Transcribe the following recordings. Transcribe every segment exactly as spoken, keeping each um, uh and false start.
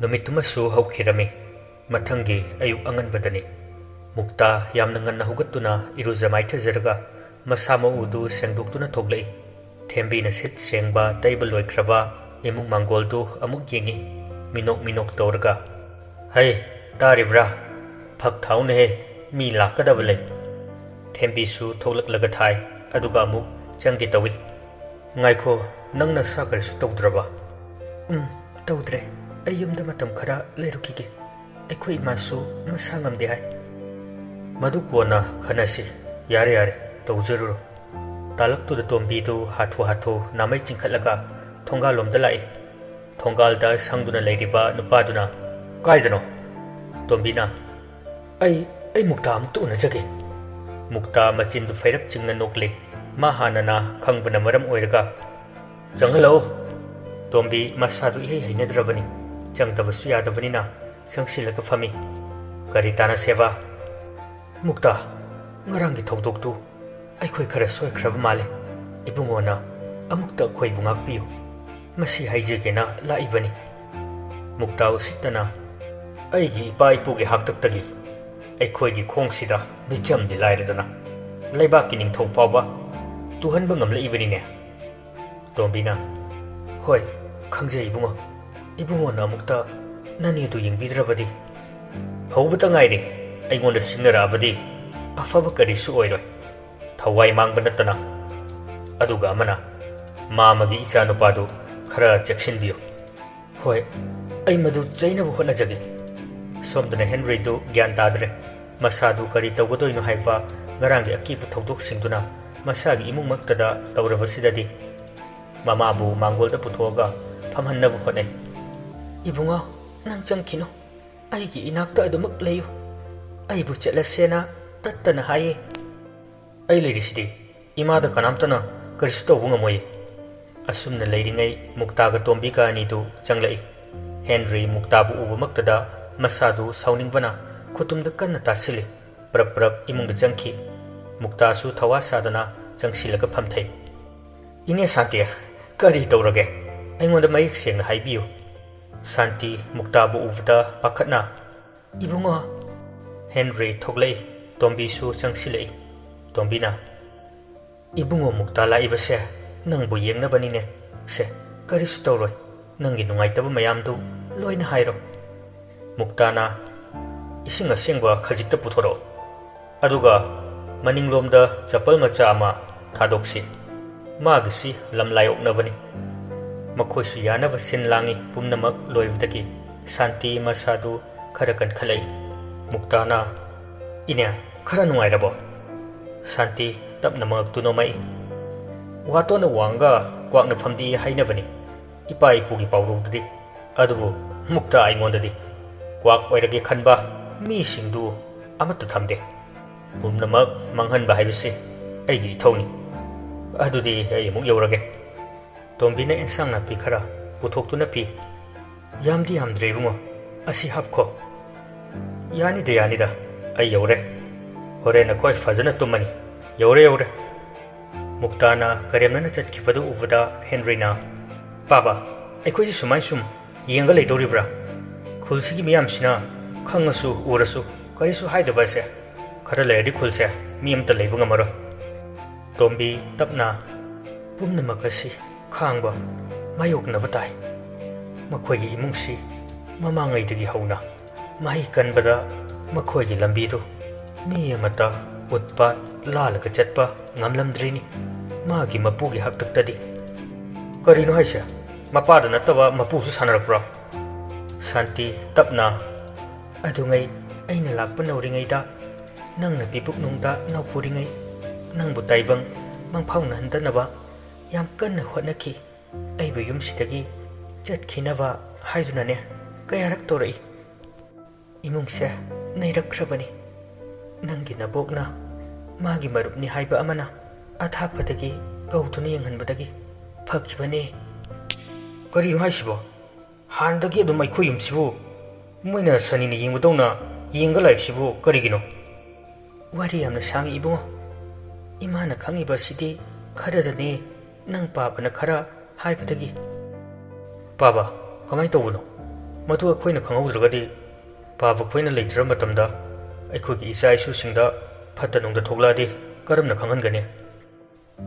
ꯅꯨꯃꯤꯠꯇꯨꯃꯁꯨ ꯍꯧꯈꯤꯔꯝꯃꯤ꯫ ꯃꯊꯪꯒꯤ ꯑꯌꯨꯛ ꯑꯉꯟꯕꯗꯅꯤ꯫ ꯃꯨꯛꯇꯥ ꯌꯥꯝꯅ ꯉꯟꯅ ꯍꯧꯒꯠꯇꯨꯅ ꯏꯔꯨꯖ ꯃꯥꯏꯊꯖꯔꯒ ꯃꯁꯥ ꯃꯎꯗꯨ ꯁꯦꯡꯗꯣꯛꯇꯨꯅ ꯊꯣꯛꯂꯛꯏ꯫ ꯊꯦꯝꯕꯤꯅ ꯁꯤꯠ ꯁꯦꯡꯕ ꯇꯩꯕ ꯂꯣꯏꯈ꯭ꯔꯕ ꯏꯃꯨꯡ ꯃꯥꯡꯒꯣꯜꯗꯨ ꯑꯃꯨꯛ ꯌꯦꯡꯏ꯫ ꯃꯤꯅꯣꯛ ꯃꯤꯅꯣꯛ ꯇꯧꯔꯒ, "ꯍꯩ, ꯇꯥꯔꯤꯕ꯭ꯔꯥ? ꯐꯛ ꯊꯥꯎꯅꯦꯍꯦ, ꯃꯤ ꯂꯥꯛꯀꯗꯕ ꯂꯩ꯫" ꯊꯦꯝꯕꯤꯁꯨ ꯊꯣꯛꯂꯛꯂꯒ ꯊꯥꯏ, ꯑꯗꯨꯒ ꯑꯃꯨꯛ ꯆꯪꯒꯦ ꯇꯧꯏ꯫ "ꯉꯥꯏꯈꯣ, ꯅꯪ ꯅꯁꯥ ꯀꯔꯤꯁꯨ ꯇꯧꯗ꯭ꯔꯕ?" "ꯎꯝ, ꯇꯧꯗ꯭ꯔꯦ꯫ ꯑꯩ ꯌꯨꯝꯗ ꯃꯇꯝ ꯈꯔ ꯂꯩꯔꯨꯈꯤꯒꯦ꯫ ꯑꯩꯈꯣꯏ ꯏꯃꯥꯁꯨ ꯃꯁꯥ ꯉꯝꯗꯦ ꯍꯥꯏ꯫" "ꯃꯗꯨ ꯀꯣꯟꯅ ꯈꯟꯅꯁꯤ꯫ ꯌꯥꯔꯦ, ꯌꯥꯔꯦ, ꯇꯧꯖꯔꯨꯔꯣ꯫" ꯇꯥꯂꯛꯇꯨꯗ ꯇꯣꯝꯕꯤꯗꯨ ꯍꯥꯊꯨ ꯍꯥꯊꯨ ꯅꯥꯃꯩ ꯆꯤꯡꯈꯠꯂꯒ ꯊꯣꯡꯒꯥꯜꯂꯣꯝꯗ ꯂꯥꯛꯏ꯫ ꯊꯣꯡꯒꯥꯜꯗ ꯁꯪꯗꯨꯅ ꯂꯩꯔꯤꯕ ꯅꯨꯄꯥꯗꯨꯅ, "ꯀꯥꯏꯗꯅꯣ?" ꯇꯣꯝꯕꯤꯅ, "ꯑꯩ, ꯑꯩ ꯃꯨꯛꯇꯥ ꯑꯃꯨꯛꯇ ꯎꯅꯖꯒꯦ꯫" ꯃꯨꯛꯇꯥ ꯃꯆꯤꯟꯗꯨ ꯐꯩꯔꯞ ꯆꯤꯡꯅ ꯅꯣꯛꯂꯤ꯫ ꯃꯥ ꯍꯥꯟꯅꯅ ꯈꯪꯕꯅ ꯃꯔꯝ ꯑꯣꯏꯔꯒ, "ꯆꯪꯍꯜꯂꯛꯎ꯫" ꯇꯣꯝꯕꯤ ꯃꯁꯥꯗꯨ ꯏꯍꯩ ꯍꯩꯅꯗ꯭ꯔꯕꯅꯤ꯫ ꯆꯪꯗꯕꯁꯨ ꯌꯥꯗꯕꯅꯤꯅ ꯆꯪꯁꯤꯜꯂꯒ ꯐꯝꯃꯤ꯫ "ꯀꯔꯤ ꯇꯥꯟꯅꯁꯦꯕ?" "ꯃꯨꯛꯇꯥ, ꯉꯔꯥꯡꯒꯤ ꯊꯧꯗꯣꯛꯇꯨ ꯑꯩꯈꯣꯏ ꯈꯔ ꯁꯣꯏꯈ꯭ꯔꯕ ꯃꯥꯜꯂꯦ꯫ ꯏꯕꯨꯡꯉꯣꯅ ꯑꯃꯨꯛꯇ ꯑꯩꯈꯣꯏꯕꯨ ꯉꯥꯛꯄꯤꯌꯨ꯫ ꯃꯁꯤ ꯍꯥꯏꯖꯒꯦꯅ ꯂꯥꯛꯏꯕꯅꯤ꯫" ꯃꯨꯛꯇꯥ ꯎꯁꯤꯠꯇꯅ, "ꯑꯩꯒꯤ ꯏꯄꯥ ꯏꯄꯨꯒꯤ ꯍꯥꯛꯇꯛꯇꯒꯤ ꯑꯩꯈꯣꯏꯒꯤ ꯈꯣꯡꯁꯤꯗ ꯃꯤꯆꯝꯗꯤ ꯂꯥꯏꯔꯗꯅ ꯂꯩꯕꯥꯛꯀꯤ ꯅꯤꯡꯊꯧ ꯐꯥꯎꯕ ꯇꯨꯍꯟꯕ ꯉꯝꯂꯛꯏꯕꯅꯤꯅꯦ꯫" ꯇꯣꯝꯕꯤꯅ, "ꯍꯣꯏ, ꯈꯪꯖꯩ ꯏꯕꯨꯡꯉꯣ꯫ ꯏꯕꯨꯡꯉꯣꯅ ꯑꯃꯨꯛꯇ ꯅꯅꯦꯗꯨ ꯌꯦꯡꯕꯤꯗ꯭ꯔꯕꯗꯤ?" "ꯍꯧꯕꯇ ꯉꯥꯏꯔꯤ꯫ ꯑꯩꯉꯣꯟꯗ ꯁꯤꯡꯅꯔꯛꯑꯕꯗꯤ ꯑꯐꯕ ꯀꯔꯤꯁꯨ ꯑꯣꯏꯔꯣꯏ꯫ ꯊꯋꯥꯏ ꯃꯥꯡꯕ ꯅꯠꯇꯅ꯫" ꯑꯗꯨꯒ ꯑꯃꯅ, "ꯃꯥꯃꯒꯤ ꯏꯆꯥꯅꯨꯄꯥꯗꯨ ꯈꯔ ꯆꯦꯛꯁꯤꯟꯕꯤꯌꯨ꯫" "ꯍꯣꯏ, ꯑꯩ ꯃꯗꯨ ꯆꯩꯅꯕ ꯍꯣꯠꯅꯖꯒꯦ꯫" ꯁꯣꯝꯗꯅ ꯍꯦꯟꯔꯤꯗꯨ ꯒ꯭ꯌꯥꯟ ꯇꯥꯗ꯭ꯔꯦ꯫ ꯃꯁꯥꯗꯨ ꯀꯔꯤ ꯇꯧꯒꯗꯣꯏꯅꯣ ꯍꯥꯏꯕ ꯉꯔꯥꯡꯒꯤ ꯑꯀꯤꯕ ꯊꯧꯗꯣꯛꯁꯤꯡꯗꯨꯅ ꯃꯁꯥꯒꯤ ꯏꯃꯨꯡꯃꯛꯇꯗ ꯇꯧꯔꯕꯁꯤꯗꯗꯤ ꯃꯃꯥꯕꯨ ꯃꯥꯡꯒꯣꯜꯗ ꯄꯨꯊꯣꯛꯑꯒ ꯐꯝꯍꯟꯅꯕ ꯍꯣꯠꯅꯩ꯫ "ꯏꯕꯨꯡꯉꯣ, ꯅꯪ ꯆꯪꯈꯤꯅꯨ꯫ ꯑꯩꯒꯤ ꯏꯅꯥꯛꯇ ꯑꯗꯨꯃꯛ ꯂꯩꯌꯨ꯫ ꯑꯩꯕꯨ ꯆꯠꯂꯁꯦꯅ ꯇꯠꯇꯅ ꯍꯥꯏꯌꯦ꯫" "ꯑꯩ ꯂꯩꯔꯤꯁꯤꯗꯤ꯫ ꯏꯃꯥꯗ ꯀꯅꯥꯝꯇꯅ ꯀꯔꯤꯁꯨ ꯇꯧꯕ ꯉꯝꯃꯣꯏꯌꯦ꯫" ꯑꯁꯨꯝꯅ ꯂꯩꯔꯤꯉꯩ ꯃꯨꯛꯇꯥꯒ ꯇꯣꯝꯕꯤꯒ ꯑꯅꯤꯗꯨ ꯆꯪꯂꯛꯏ꯫ ꯍꯦꯟꯔꯤ ꯃꯨꯛꯇꯥꯕꯨ ꯎꯕꯃꯛꯇꯗ ꯃꯁꯥꯗꯨ ꯁꯥꯎꯅꯤꯡꯕꯅ ꯈꯨꯇꯨꯝꯗ ꯀꯟꯅ ꯇꯥꯁꯤꯜꯂꯤ꯫ ꯄ꯭ꯔꯞ ꯄ꯭ꯔꯞ ꯏꯃꯨꯡꯗ ꯆꯪꯈꯤ꯫ ꯃꯨꯛꯇꯥꯁꯨ ꯊꯋꯥ ꯁꯥꯗꯅ ꯆꯪꯁꯤꯜꯂꯒ ꯐꯝꯊꯩ꯫ "ꯏꯅꯦ ꯁꯥꯟꯇꯤ, ꯀꯔꯤ ꯇꯧꯔꯒꯦ? ꯑꯩꯉꯣꯟꯗ ꯃꯌꯦꯛ ꯁꯦꯡꯅ ꯍꯥꯏꯕꯤꯌꯨ꯫" ꯁꯥꯟꯇꯤ ꯃꯨꯛꯇꯥꯕꯨ ꯎꯕꯗ ꯄꯥꯈꯠꯅ, "ꯏꯕꯨꯡꯉꯣ!" ꯍꯦꯟꯔꯤ ꯊꯣꯛꯂꯛꯏ꯫ ꯇꯣꯝꯕꯤꯁꯨ ꯆꯪꯁꯤꯜꯂꯛꯏ꯫ ꯇꯣꯝꯕꯤꯅ, "ꯏꯕꯨꯡꯉꯣ ꯃꯨꯛꯇꯥ ꯂꯥꯛꯏꯕꯁꯦ ꯅꯪꯕꯨ ꯌꯦꯡꯅꯕꯅꯤꯅꯦ꯫ ꯁꯦ, ꯀꯔꯤꯁꯨ ꯇꯧꯔꯣꯏ꯫ ꯅꯪꯒꯤ ꯅꯨꯡꯉꯥꯏꯇꯕ ꯃꯌꯥꯝꯗꯨ ꯂꯣꯏꯅ ꯍꯥꯏꯔꯣ꯫" ꯃꯨꯛꯇꯥꯅ, "ꯏꯁꯤꯡ ꯑꯁꯦꯡꯕ ꯈꯖꯤꯛꯇ ꯄꯨꯊꯣꯔꯛꯑꯣ꯫ ꯑꯗꯨꯒ ꯃꯅꯤꯡꯂꯣꯝꯗ ꯆꯄꯜ ꯃꯆꯥ ꯑꯃ ꯊꯥꯗꯣꯛꯁꯤ꯫ ꯃꯥꯒꯤꯁꯤ ꯂꯝꯂꯥꯏ ꯑꯣꯛꯅꯕꯅꯤ꯫" ꯃꯈꯣꯏꯁꯨ ꯌꯥꯅꯕ ꯁꯤꯟ ꯂꯥꯡꯉꯤ꯫ ꯄꯨꯝꯅꯃꯛ ꯂꯣꯏꯕꯗꯒꯤ ꯁꯥꯟꯇꯤ ꯃꯁꯥꯗꯨ ꯈꯔ ꯀꯟꯈꯠꯂꯛꯏ꯫ ꯃꯨꯛꯇꯥꯅ, "ꯏꯅꯦ, ꯈꯔ ꯅꯨꯡꯉꯥꯏꯔꯕꯣ?" ꯁꯥꯟꯇꯤ ꯇꯞꯅ ꯃꯉꯛꯇꯨ ꯅꯣꯝꯃꯛꯏ꯫ "ꯋꯥꯇꯣꯟꯅ ꯋꯥꯡꯒ ꯀ꯭ꯋꯥꯛꯅ ꯐꯝꯗꯦꯛꯏ ꯍꯥꯏꯅꯕꯅꯤ ꯏꯄꯥ ꯏꯄꯨꯒꯤ ꯄꯥꯎꯔꯧꯗꯗꯤ꯫ ꯑꯗꯨꯕꯨ ꯃꯨꯛꯇ ꯑꯩꯉꯣꯟꯗꯗꯤ ꯀ꯭ꯋꯥꯛ ꯑꯣꯏꯔꯒꯦ ꯈꯟꯕ ꯃꯤꯁꯤꯡꯗꯨ ꯑꯃꯠꯇ ꯊꯝꯗꯦ꯫ ꯄꯨꯝꯅꯃꯛ ꯃꯥꯡꯍꯟꯕ ꯍꯥꯏꯕꯁꯤ ꯑꯩꯒꯤ ꯏꯊꯧꯅꯤ꯫ ꯑꯗꯨꯗꯤ ꯑꯩ ꯑꯃꯨꯛ ꯌꯧꯔꯒꯦ꯫" ꯇꯣꯝꯕꯤꯅ ꯑꯦꯟꯁꯥꯡ ꯅꯥꯄꯤ ꯈꯔ ꯄꯨꯊꯣꯛꯇꯨꯅ ꯄꯤ꯫ "ꯌꯥꯝꯗꯤ ꯌꯥꯝꯗ꯭ꯔꯦ ꯏꯕꯨꯡꯉꯣ, ꯑꯁꯤ ꯍꯥꯞꯈꯣ꯫" "ꯌꯥꯅꯤꯗ, ꯌꯥꯅꯤꯗ, ꯑꯩ ꯌꯧꯔꯦ꯫ ꯍꯣꯔꯦꯟ ꯑꯩꯈꯣꯏ ꯐꯖꯅ ꯇꯨꯝꯃꯅꯤ꯫ ꯌꯧꯔꯦ, ꯌꯧꯔꯦ꯫" ꯃꯨꯛꯇꯥꯅ ꯀꯔꯦꯝꯅꯅ ꯆꯠꯈꯤꯕꯗꯨ ꯎꯕꯗ ꯍꯦꯟꯔꯤꯅ, "ꯄꯥꯕ, ꯑꯩꯈꯣꯏꯁꯤ ꯁꯨꯃꯥꯏ ꯁꯨꯝ ꯌꯦꯡꯒ ꯂꯩꯗꯧꯔꯤꯕ꯭ꯔꯥ? ꯈꯨꯜꯁꯤꯒꯤ ꯃꯤꯌꯥꯝꯁꯤꯅ ꯈꯪꯉꯁꯨ ꯎꯔꯁꯨ ꯀꯔꯤꯁꯨ ꯍꯥꯏꯗꯕ ꯑꯁꯦ꯫ ꯈꯔ ꯂꯩꯔꯗꯤ ꯈꯨꯜꯁꯦ ꯃꯤ ꯑꯃꯠꯇ ꯂꯩꯕ ꯉꯝꯃꯔꯣꯏ꯫" ꯇꯣꯝꯕꯤ ꯇꯞꯅ, "ꯄꯨꯝꯅꯃꯛ ꯑꯁꯤ ꯈꯥꯡꯕ, ꯃꯥꯌꯣꯛꯅꯕ ꯇꯥꯏ꯫ ꯃꯈꯣꯏꯒꯤ ꯏꯃꯨꯡꯁꯤ ꯃꯃꯥꯡꯉꯩꯗꯒꯤ ꯍꯧꯅ ꯃꯍꯩ ꯀꯟꯕꯗ ꯃꯈꯣꯏꯒꯤ ꯂꯝꯕꯤꯗꯨ ꯃꯤ ꯑꯃꯠꯇ ꯎꯠꯄ ꯂꯥꯜꯂꯒ ꯆꯠꯄ ꯉꯝꯂꯝꯗ꯭ꯔꯤꯅꯤ꯫ ꯃꯥꯒꯤ ꯃꯄꯨꯒꯤ ꯍꯥꯛꯇꯛꯇꯗꯤ꯫" "ꯀꯔꯤꯅꯣ ꯍꯥꯏꯁꯦ? ꯃꯄꯥꯗ ꯅꯠꯇꯕ ꯃꯄꯨꯁꯨ ꯁꯥꯟꯅꯔꯛꯄ꯭ꯔꯣ?" ꯁꯥꯟꯇꯤ ꯇꯞꯅ, "ꯑꯗꯨꯉꯩ ꯑꯩꯅ ꯂꯥꯛꯄ ꯅꯧꯔꯤꯉꯩꯗ ꯅꯪꯅ ꯄꯤꯕꯨꯛꯅꯨꯡꯗ ꯅꯧꯄꯨꯔꯤꯉꯩ ꯅꯪꯕꯨ ꯇꯥꯏꯕꯪ ꯃꯪꯐꯥꯎꯅꯍꯟꯗꯅꯕ ꯌꯥꯝ ꯀꯟꯅ ꯍꯣꯠꯅꯈꯤ꯫ ꯑꯩꯕꯨ ꯌꯨꯝꯁꯤꯗꯒꯤ ꯆꯠꯈꯤꯅꯕ ꯍꯥꯏꯗꯨꯅꯅꯦ ꯀꯌꯥꯔꯛ ꯇꯧꯔꯛꯏ꯫ ꯏꯃꯨꯡꯁꯦ ꯅꯩꯔꯛꯈ꯭ꯔꯕꯅꯤ꯫ ꯅꯪꯒꯤ ꯅꯕꯣꯛꯅ ꯃꯥꯒꯤ ꯃꯔꯨꯞꯅꯤ ꯍꯥꯏꯕ ꯑꯃꯅ ꯑꯊꯥꯞꯄꯗꯒꯤ ꯀꯧꯗꯨꯅ ꯌꯦꯡꯍꯟꯕꯗꯒꯤ ꯐꯈꯤꯕꯅꯦ꯫" "ꯀꯔꯤꯅꯣ ꯍꯥꯏꯁꯤꯕꯣ? ꯍꯥꯟꯅꯗꯒꯤ ꯑꯗꯨꯝ ꯑꯩꯈꯣꯏ ꯌꯨꯝꯁꯤꯕꯨ ꯃꯣꯏꯅ ꯁꯅꯤꯅ ꯌꯦꯡꯕꯗꯧꯅ ꯌꯦꯡꯒ ꯂꯥꯛꯏꯁꯤꯕꯨ ꯀꯔꯤꯒꯤꯅꯣ?" "ꯋꯥꯔꯤ ꯌꯥꯝꯅ ꯁꯥꯡꯉꯤ ꯏꯕꯨꯡꯉꯣ꯫ ꯏꯃꯥꯅ ꯈꯪꯉꯤꯕ ꯑꯁꯤꯗꯤ ꯈꯔꯗꯅꯦ, ꯅꯪ ꯄꯥꯕꯅ ꯈꯔ ꯍꯥꯏꯕꯗꯒꯤ꯫" "ꯄꯥꯕ, ꯀꯃꯥꯏꯅ ꯇꯧꯕꯅꯣ? ꯃꯗꯨ ꯑꯩꯈꯣꯏꯅ ꯈꯪꯍꯧꯗ꯭ꯔꯒꯗꯤ, ꯄꯥꯕ ꯑꯩꯈꯣꯏꯅ ꯂꯩꯇ꯭ꯔ ꯃꯇꯝꯗ ꯑꯩꯈꯣꯏꯒꯤ ꯏꯆꯥ ꯏꯁꯨꯁꯤꯡꯗ ꯐꯠꯇ ꯅꯨꯡꯗ ꯊꯣꯛꯂꯛꯑꯗꯤ ꯀꯔꯝꯅ ꯈꯪꯍꯟꯒꯅꯤ?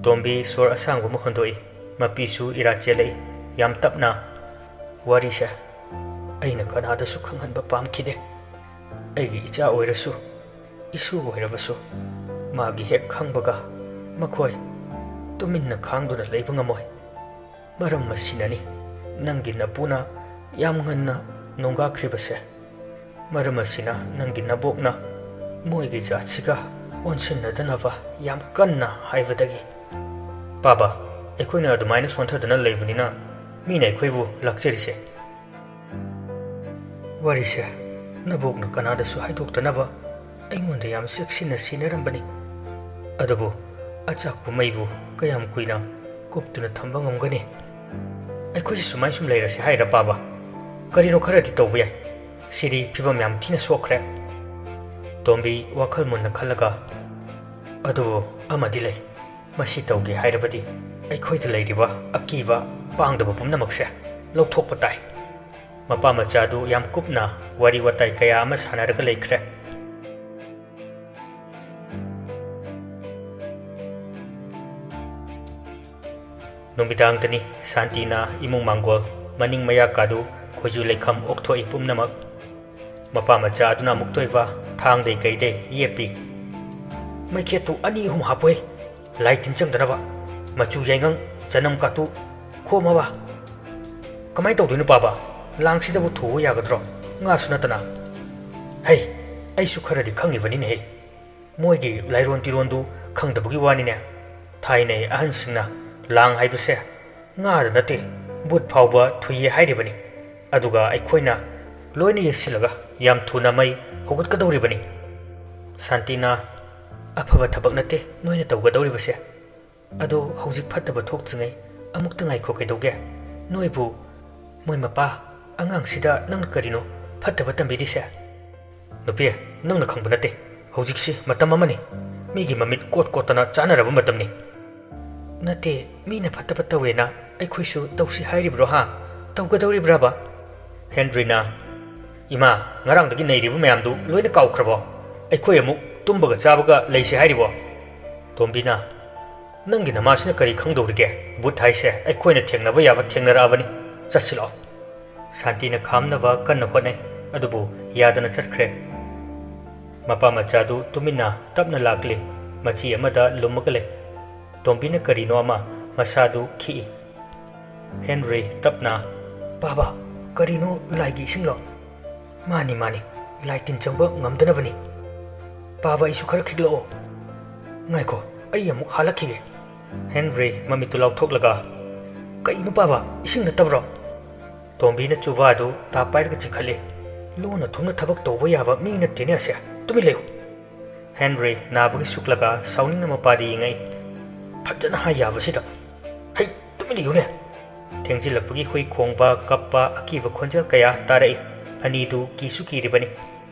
ꯇꯣꯝꯕꯤ ꯁꯣꯔ ꯑꯁꯥꯡꯕ ꯑꯃ ꯍꯣꯟꯗꯣꯛꯏ꯫ ꯃꯄꯤꯁꯨ ꯏꯔꯥ ꯆꯦꯜꯂꯛꯏ, ꯌꯥꯝ ꯇꯞꯅ꯫ "ꯋꯥꯔꯤꯁꯦ ꯑꯩꯅ ꯀꯅꯥꯗꯁꯨ ꯈꯪꯍꯟꯕ ꯄꯥꯝꯈꯤꯗꯦ꯫ ꯑꯩꯒꯤ ꯏꯆꯥ ꯑꯣꯏꯔꯁꯨ, ꯏꯁꯨ ꯑꯣꯏꯔꯕꯁꯨ, ꯃꯥꯒꯤ ꯍꯦꯛ ꯈꯪꯕꯒ ꯃꯈꯣꯏ ꯇꯨꯃꯤꯟꯅ ꯈꯥꯡꯗꯨꯅ ꯂꯩꯕ ꯉꯝꯃꯣꯏ꯫ ꯃꯔꯝ ꯑꯁꯤꯅꯅꯤ ꯅꯪꯒꯤ ꯅꯄꯨꯅ ꯌꯥꯝ ꯉꯟꯅ ꯅꯣꯡꯒꯥꯈ꯭ꯔꯤꯕꯁꯦ꯫ ꯃꯔꯝ ꯑꯁꯤꯅ ꯅꯪꯒꯤ ꯅꯕꯣꯛꯅ ꯃꯣꯏꯒꯤ ꯖꯥꯠꯁꯤꯒ ꯑꯣꯟꯁꯤꯟꯅꯗꯅꯕ ꯌꯥꯝ ꯀꯟꯅ ꯍꯥꯏꯕꯗꯒꯤ꯫" "ꯄꯥꯕ, ꯑꯩꯈꯣꯏꯅ ꯑꯗꯨꯃꯥꯏꯅ ꯁꯣꯟꯊꯗꯨꯅ ꯂꯩꯕꯅꯤꯅ ꯃꯤꯅ ꯑꯩꯈꯣꯏꯕꯨ ꯂꯥꯛꯆꯔꯤꯁꯦ꯫" "ꯋꯥꯔꯤꯁꯦ ꯅꯕꯣꯛꯅ ꯀꯅꯥꯗꯁꯨ ꯍꯥꯏꯗꯣꯛꯇꯅꯕ ꯑꯩꯉꯣꯟꯗ ꯌꯥꯝ ꯆꯦꯛꯁꯤꯟꯅ ꯁꯤꯟꯅꯔꯝꯕꯅꯤ꯫ ꯑꯗꯨꯕꯨ ꯑꯆꯥꯛꯄ ꯃꯩꯕꯨ ꯀꯌꯥꯝ ꯀꯨꯏꯅ ꯀꯨꯞꯇꯨꯅ ꯊꯝꯕ ꯉꯝꯒꯅꯤ? ꯑꯩꯈꯣꯏꯁꯦ ꯁꯨꯃꯥꯏ ꯁꯨꯝ ꯂꯩꯔꯁꯦ ꯍꯥꯏꯔ, ꯄꯥꯕ? ꯀꯔꯤꯅꯣ ꯈꯔꯗꯤ ꯇꯧꯕ ꯌꯥꯏ꯫ ꯁꯤꯗꯤ ꯐꯤꯕꯝ ꯌꯥꯝ ꯊꯤꯅ ꯁꯣꯛꯈ꯭ꯔꯦ꯫" ꯇꯣꯝꯕꯤ ꯋꯥꯈꯜ ꯃꯨꯟꯅ ꯈꯜꯂꯒ, "ꯑꯗꯨꯕꯨ ꯑꯃꯗꯤ ꯂꯩ꯫ ꯃꯁꯤ ꯇꯧꯒꯦ ꯍꯥꯏꯔꯕꯗꯤ ꯑꯩꯈꯣꯏꯗ ꯂꯩꯔꯤꯕ ꯑꯀꯤꯕ, ꯄꯥꯡꯗꯕ ꯄꯨꯝꯅꯃꯛꯁꯦ ꯂꯧꯊꯣꯛꯄ ꯇꯥꯏ꯫" ꯃꯄꯥ ꯃꯆꯥ ꯑꯗꯨ ꯌꯥꯝ ꯀꯨꯞꯅ ꯋꯥꯔꯤ ꯋꯥꯇꯥꯏ ꯀꯌꯥ ꯑꯃ ꯁꯥꯟꯅꯔꯒ ꯂꯩꯈ꯭ꯔꯦ꯫ ꯅꯨꯃꯤꯗꯥꯡꯗꯅꯤ ꯁꯥꯟꯇꯤꯅ ꯏꯃꯨꯡ ꯃꯥꯡꯒꯣꯜ, ꯃꯅꯤꯡ ꯃꯌꯥ ꯀꯥꯗꯨ, ꯈꯣꯏꯖꯨ ꯂꯩꯈꯝ ꯑꯣꯛꯊꯣꯛꯏ ꯄꯨꯝꯅꯃꯛ꯫ ꯃꯄꯥ ꯃꯆꯥ ꯑꯗꯨꯅ ꯑꯃꯨꯛꯇ ꯑꯣꯏꯕ ꯊꯥꯡꯗꯩ ꯀꯩꯗꯩ ꯌꯦꯞꯄꯤ꯫ "ꯃꯩꯈꯦꯠꯇꯨ ꯑꯅꯤ ꯑꯍꯨꯝ ꯍꯥꯞꯄꯣꯏ, ꯂꯥꯏ ꯇꯤꯟ ꯆꯪꯗꯅꯕ꯫ ꯃꯆꯨ ꯌꯥꯏꯉꯪ, ꯆꯅꯝ ꯀꯥꯇꯨ, ꯈꯣꯝꯃꯕ꯫ ꯀꯃꯥꯏ ꯇꯧꯗꯣꯏꯅꯣ ꯄꯥꯕ? ꯂꯥꯡꯁꯤꯗꯕꯨ ꯊꯨꯕ ꯌꯥꯒꯗ꯭ꯔꯣ? ꯉꯥꯁꯨ ꯅꯠꯇꯅ꯫" "ꯍꯩ, ꯑꯩꯁꯨ ꯈꯔꯗꯤ ꯈꯪꯉꯤꯕꯅꯤꯅꯦꯍꯦ꯫ ꯃꯣꯏꯒꯤ ꯂꯥꯏꯔꯣꯟ ꯇꯤꯔꯣꯟꯗꯨ ꯈꯪꯗꯕꯒꯤ ꯋꯥꯅꯤꯅꯦ꯫ ꯊꯥꯏꯅꯩ ꯑꯍꯟꯁꯤꯡꯅ ꯂꯥꯡ ꯍꯥꯏꯕꯁꯦ ꯉꯥꯗ ꯅꯠꯇꯦ, ꯕꯨꯠ ꯐꯥꯎꯕ ꯊꯨꯏꯌꯦ ꯍꯥꯏꯔꯤꯕꯅꯤ꯫ ꯑꯗꯨꯒ ꯑꯩꯈꯣꯏꯅ ꯂꯣꯏꯅ ꯌꯦꯠꯁꯤꯜꯂꯒ ꯌꯥꯝ ꯊꯨꯅ ꯃꯩ ꯍꯧꯒꯠꯀꯗꯧꯔꯤꯕꯅꯤ꯫" ꯁꯥꯟꯇꯤꯅ, "ꯑꯐꯕ ꯊꯕꯛ ꯅꯠꯇꯦ ꯅꯣꯏꯅ ꯇꯧꯒꯗꯧꯔꯤꯕꯁꯦ꯫ ꯑꯗꯣ ꯍꯧꯖꯤꯛ ꯐꯠꯇꯕ ꯊꯣꯛꯇ꯭ꯔꯤꯉꯩ ꯑꯃꯨꯛꯇ ꯉꯥꯏꯈꯣ꯫ ꯀꯩꯗꯧꯒꯦ? ꯅꯣꯏꯕꯨ, ꯃꯣꯏ ꯃꯄꯥ, ꯑꯉꯥꯡꯁꯤꯗ ꯅꯪꯅ ꯀꯔꯤꯅꯣ ꯐꯠꯇꯕ ꯇꯝꯕꯤꯔꯤꯁꯦ?" "ꯅꯨꯄꯤ, ꯅꯪꯅ ꯈꯪꯕ ꯅꯠꯇꯦ꯫ ꯍꯧꯖꯤꯛꯁꯤ ꯃꯇꯝ ꯑꯃꯅꯤ꯫ ꯃꯤꯒꯤ ꯃꯃꯤꯠ ꯀꯣꯠ ꯀꯣꯠꯇꯅ ꯆꯥꯅꯔꯕ ꯃꯇꯝꯅꯤ꯫" "ꯅꯠꯇꯦ, ꯃꯤꯅ ꯐꯠꯇꯕ ꯇꯧꯋꯦꯅ ꯑꯩꯈꯣꯏꯁꯨ ꯇꯧꯁꯤ ꯍꯥꯏꯔꯤꯕ꯭ꯔꯣ ꯍꯥ? ꯇꯧꯒꯗꯧꯔꯤꯕ꯭ꯔꯕ?" ꯍꯦꯟꯔꯤꯅ, "ꯏꯃꯥ, ꯉꯔꯥꯡꯗꯒꯤ ꯅꯩꯔꯤꯕ ꯃꯌꯥꯝꯗꯨ ꯂꯣꯏꯅ ꯀꯥꯎꯈ꯭ꯔꯕꯣ? ꯑꯩꯈꯣꯏ ꯑꯃꯨꯛ ꯇꯨꯝꯕꯒ ꯆꯥꯕꯒ ꯂꯩꯁꯦ ꯍꯥꯏꯔꯤꯕꯣ?" ꯇꯣꯝꯕꯤꯅ, "ꯅꯪꯒꯤ ꯅꯃꯥꯁꯤꯅ ꯀꯔꯤ ꯈꯪꯗꯧꯔꯤꯒꯦ? ꯚꯨꯠ ꯍꯥꯏꯁꯦ ꯑꯩꯈꯣꯏꯅ ꯊꯦꯡꯅꯕ ꯌꯥꯕ ꯊꯦꯡꯅꯔꯛꯑꯕꯅꯤ꯫ ꯆꯠꯁꯤꯜꯂꯛꯑꯣ꯫" ꯁꯥꯟꯇꯤꯅ ꯈꯥꯝꯅꯕ ꯀꯟꯅ ꯍꯣꯠꯅꯩ, ꯑꯗꯨꯕꯨ ꯌꯥꯗꯅ ꯆꯠꯈ꯭ꯔꯦ꯫ ꯃꯄꯥ ꯃꯆꯥꯗꯨ ꯇꯨꯃꯤꯟꯅ ꯇꯞꯅ ꯂꯥꯛꯂꯤ, ꯃꯆꯤ ꯑꯃꯗ ꯂꯨꯝꯃꯒ ꯂꯩ꯫ ꯇꯣꯝꯕꯤꯅ ꯀꯔꯤꯅꯣ ꯑꯃ ꯃꯁꯥꯗꯨ ꯈꯤꯛꯏ꯫ ꯍꯦꯟꯔꯤ ꯇꯞꯅ, "ꯄꯥꯕ, ꯀꯔꯤꯅꯣ, ꯂꯥꯏꯒꯤ ꯏꯁꯤꯡꯂꯣ?" "ꯃꯥꯅꯤ, ꯃꯥꯅꯤ, ꯂꯥꯏ ꯇꯤꯟ ꯆꯪꯕ ꯉꯝꯗꯅꯕꯅꯤ꯫ ꯄꯥꯕ, ꯑꯩꯁꯨ ꯈꯔ ꯈꯤꯛꯂꯛꯑꯣ꯫" "ꯉꯥꯏꯈꯣ, ꯑꯩ ꯑꯃꯨꯛ ꯍꯥꯜꯂꯛꯈꯤꯒꯦ꯫" ꯍꯦꯟꯔꯤ ꯃꯃꯤꯠꯇꯨ ꯂꯥꯎꯊꯣꯛꯂꯒ, "ꯀꯩꯅꯣ ꯄꯥꯕ, ꯏꯁꯤꯡ ꯅꯠꯇꯕ꯭ꯔꯣ?" ꯇꯣꯝꯕꯤꯅ ꯆꯨꯕꯥꯗꯨ ꯇꯥꯞ ꯄꯥꯏꯔꯒ ꯆꯤꯡꯈꯠꯂꯤ꯫ "ꯂꯣꯟꯅ ꯊꯨꯝꯅ ꯊꯕꯛ ꯇꯧꯕ ꯌꯥꯕ ꯃꯤ ꯅꯠꯇꯦꯅꯦ ꯑꯁꯦ꯫ ꯇꯨꯃꯤꯟ ꯂꯩꯌꯨ꯫" ꯍꯦꯟꯔꯤ ꯅꯥꯕꯒꯤ ꯁꯨꯛꯂꯒ ꯁꯥꯎꯅꯤꯡꯅ ꯃꯄꯥꯗ ꯌꯦꯡꯉꯛꯏ꯫ "ꯐꯖꯅ ꯍꯥꯏ ꯌꯥꯕꯁꯤꯗ꯫ ꯍꯩ, ꯇꯨꯃꯤꯟ ꯂꯩꯌꯨꯅꯦ!" ꯊꯦꯡꯖꯤꯜꯂꯛꯄꯒꯤ ꯍꯨꯏ ꯈꯣꯡꯕ, ꯀꯞꯄ, ꯑꯀꯤꯕ ꯈꯣꯟꯖꯦꯜ ꯀꯌꯥ ꯇꯥꯔꯛꯏ꯫ ꯑꯅꯤꯗꯨ ꯀꯤꯁꯨ ꯀꯤꯔꯤꯕꯅꯤ꯫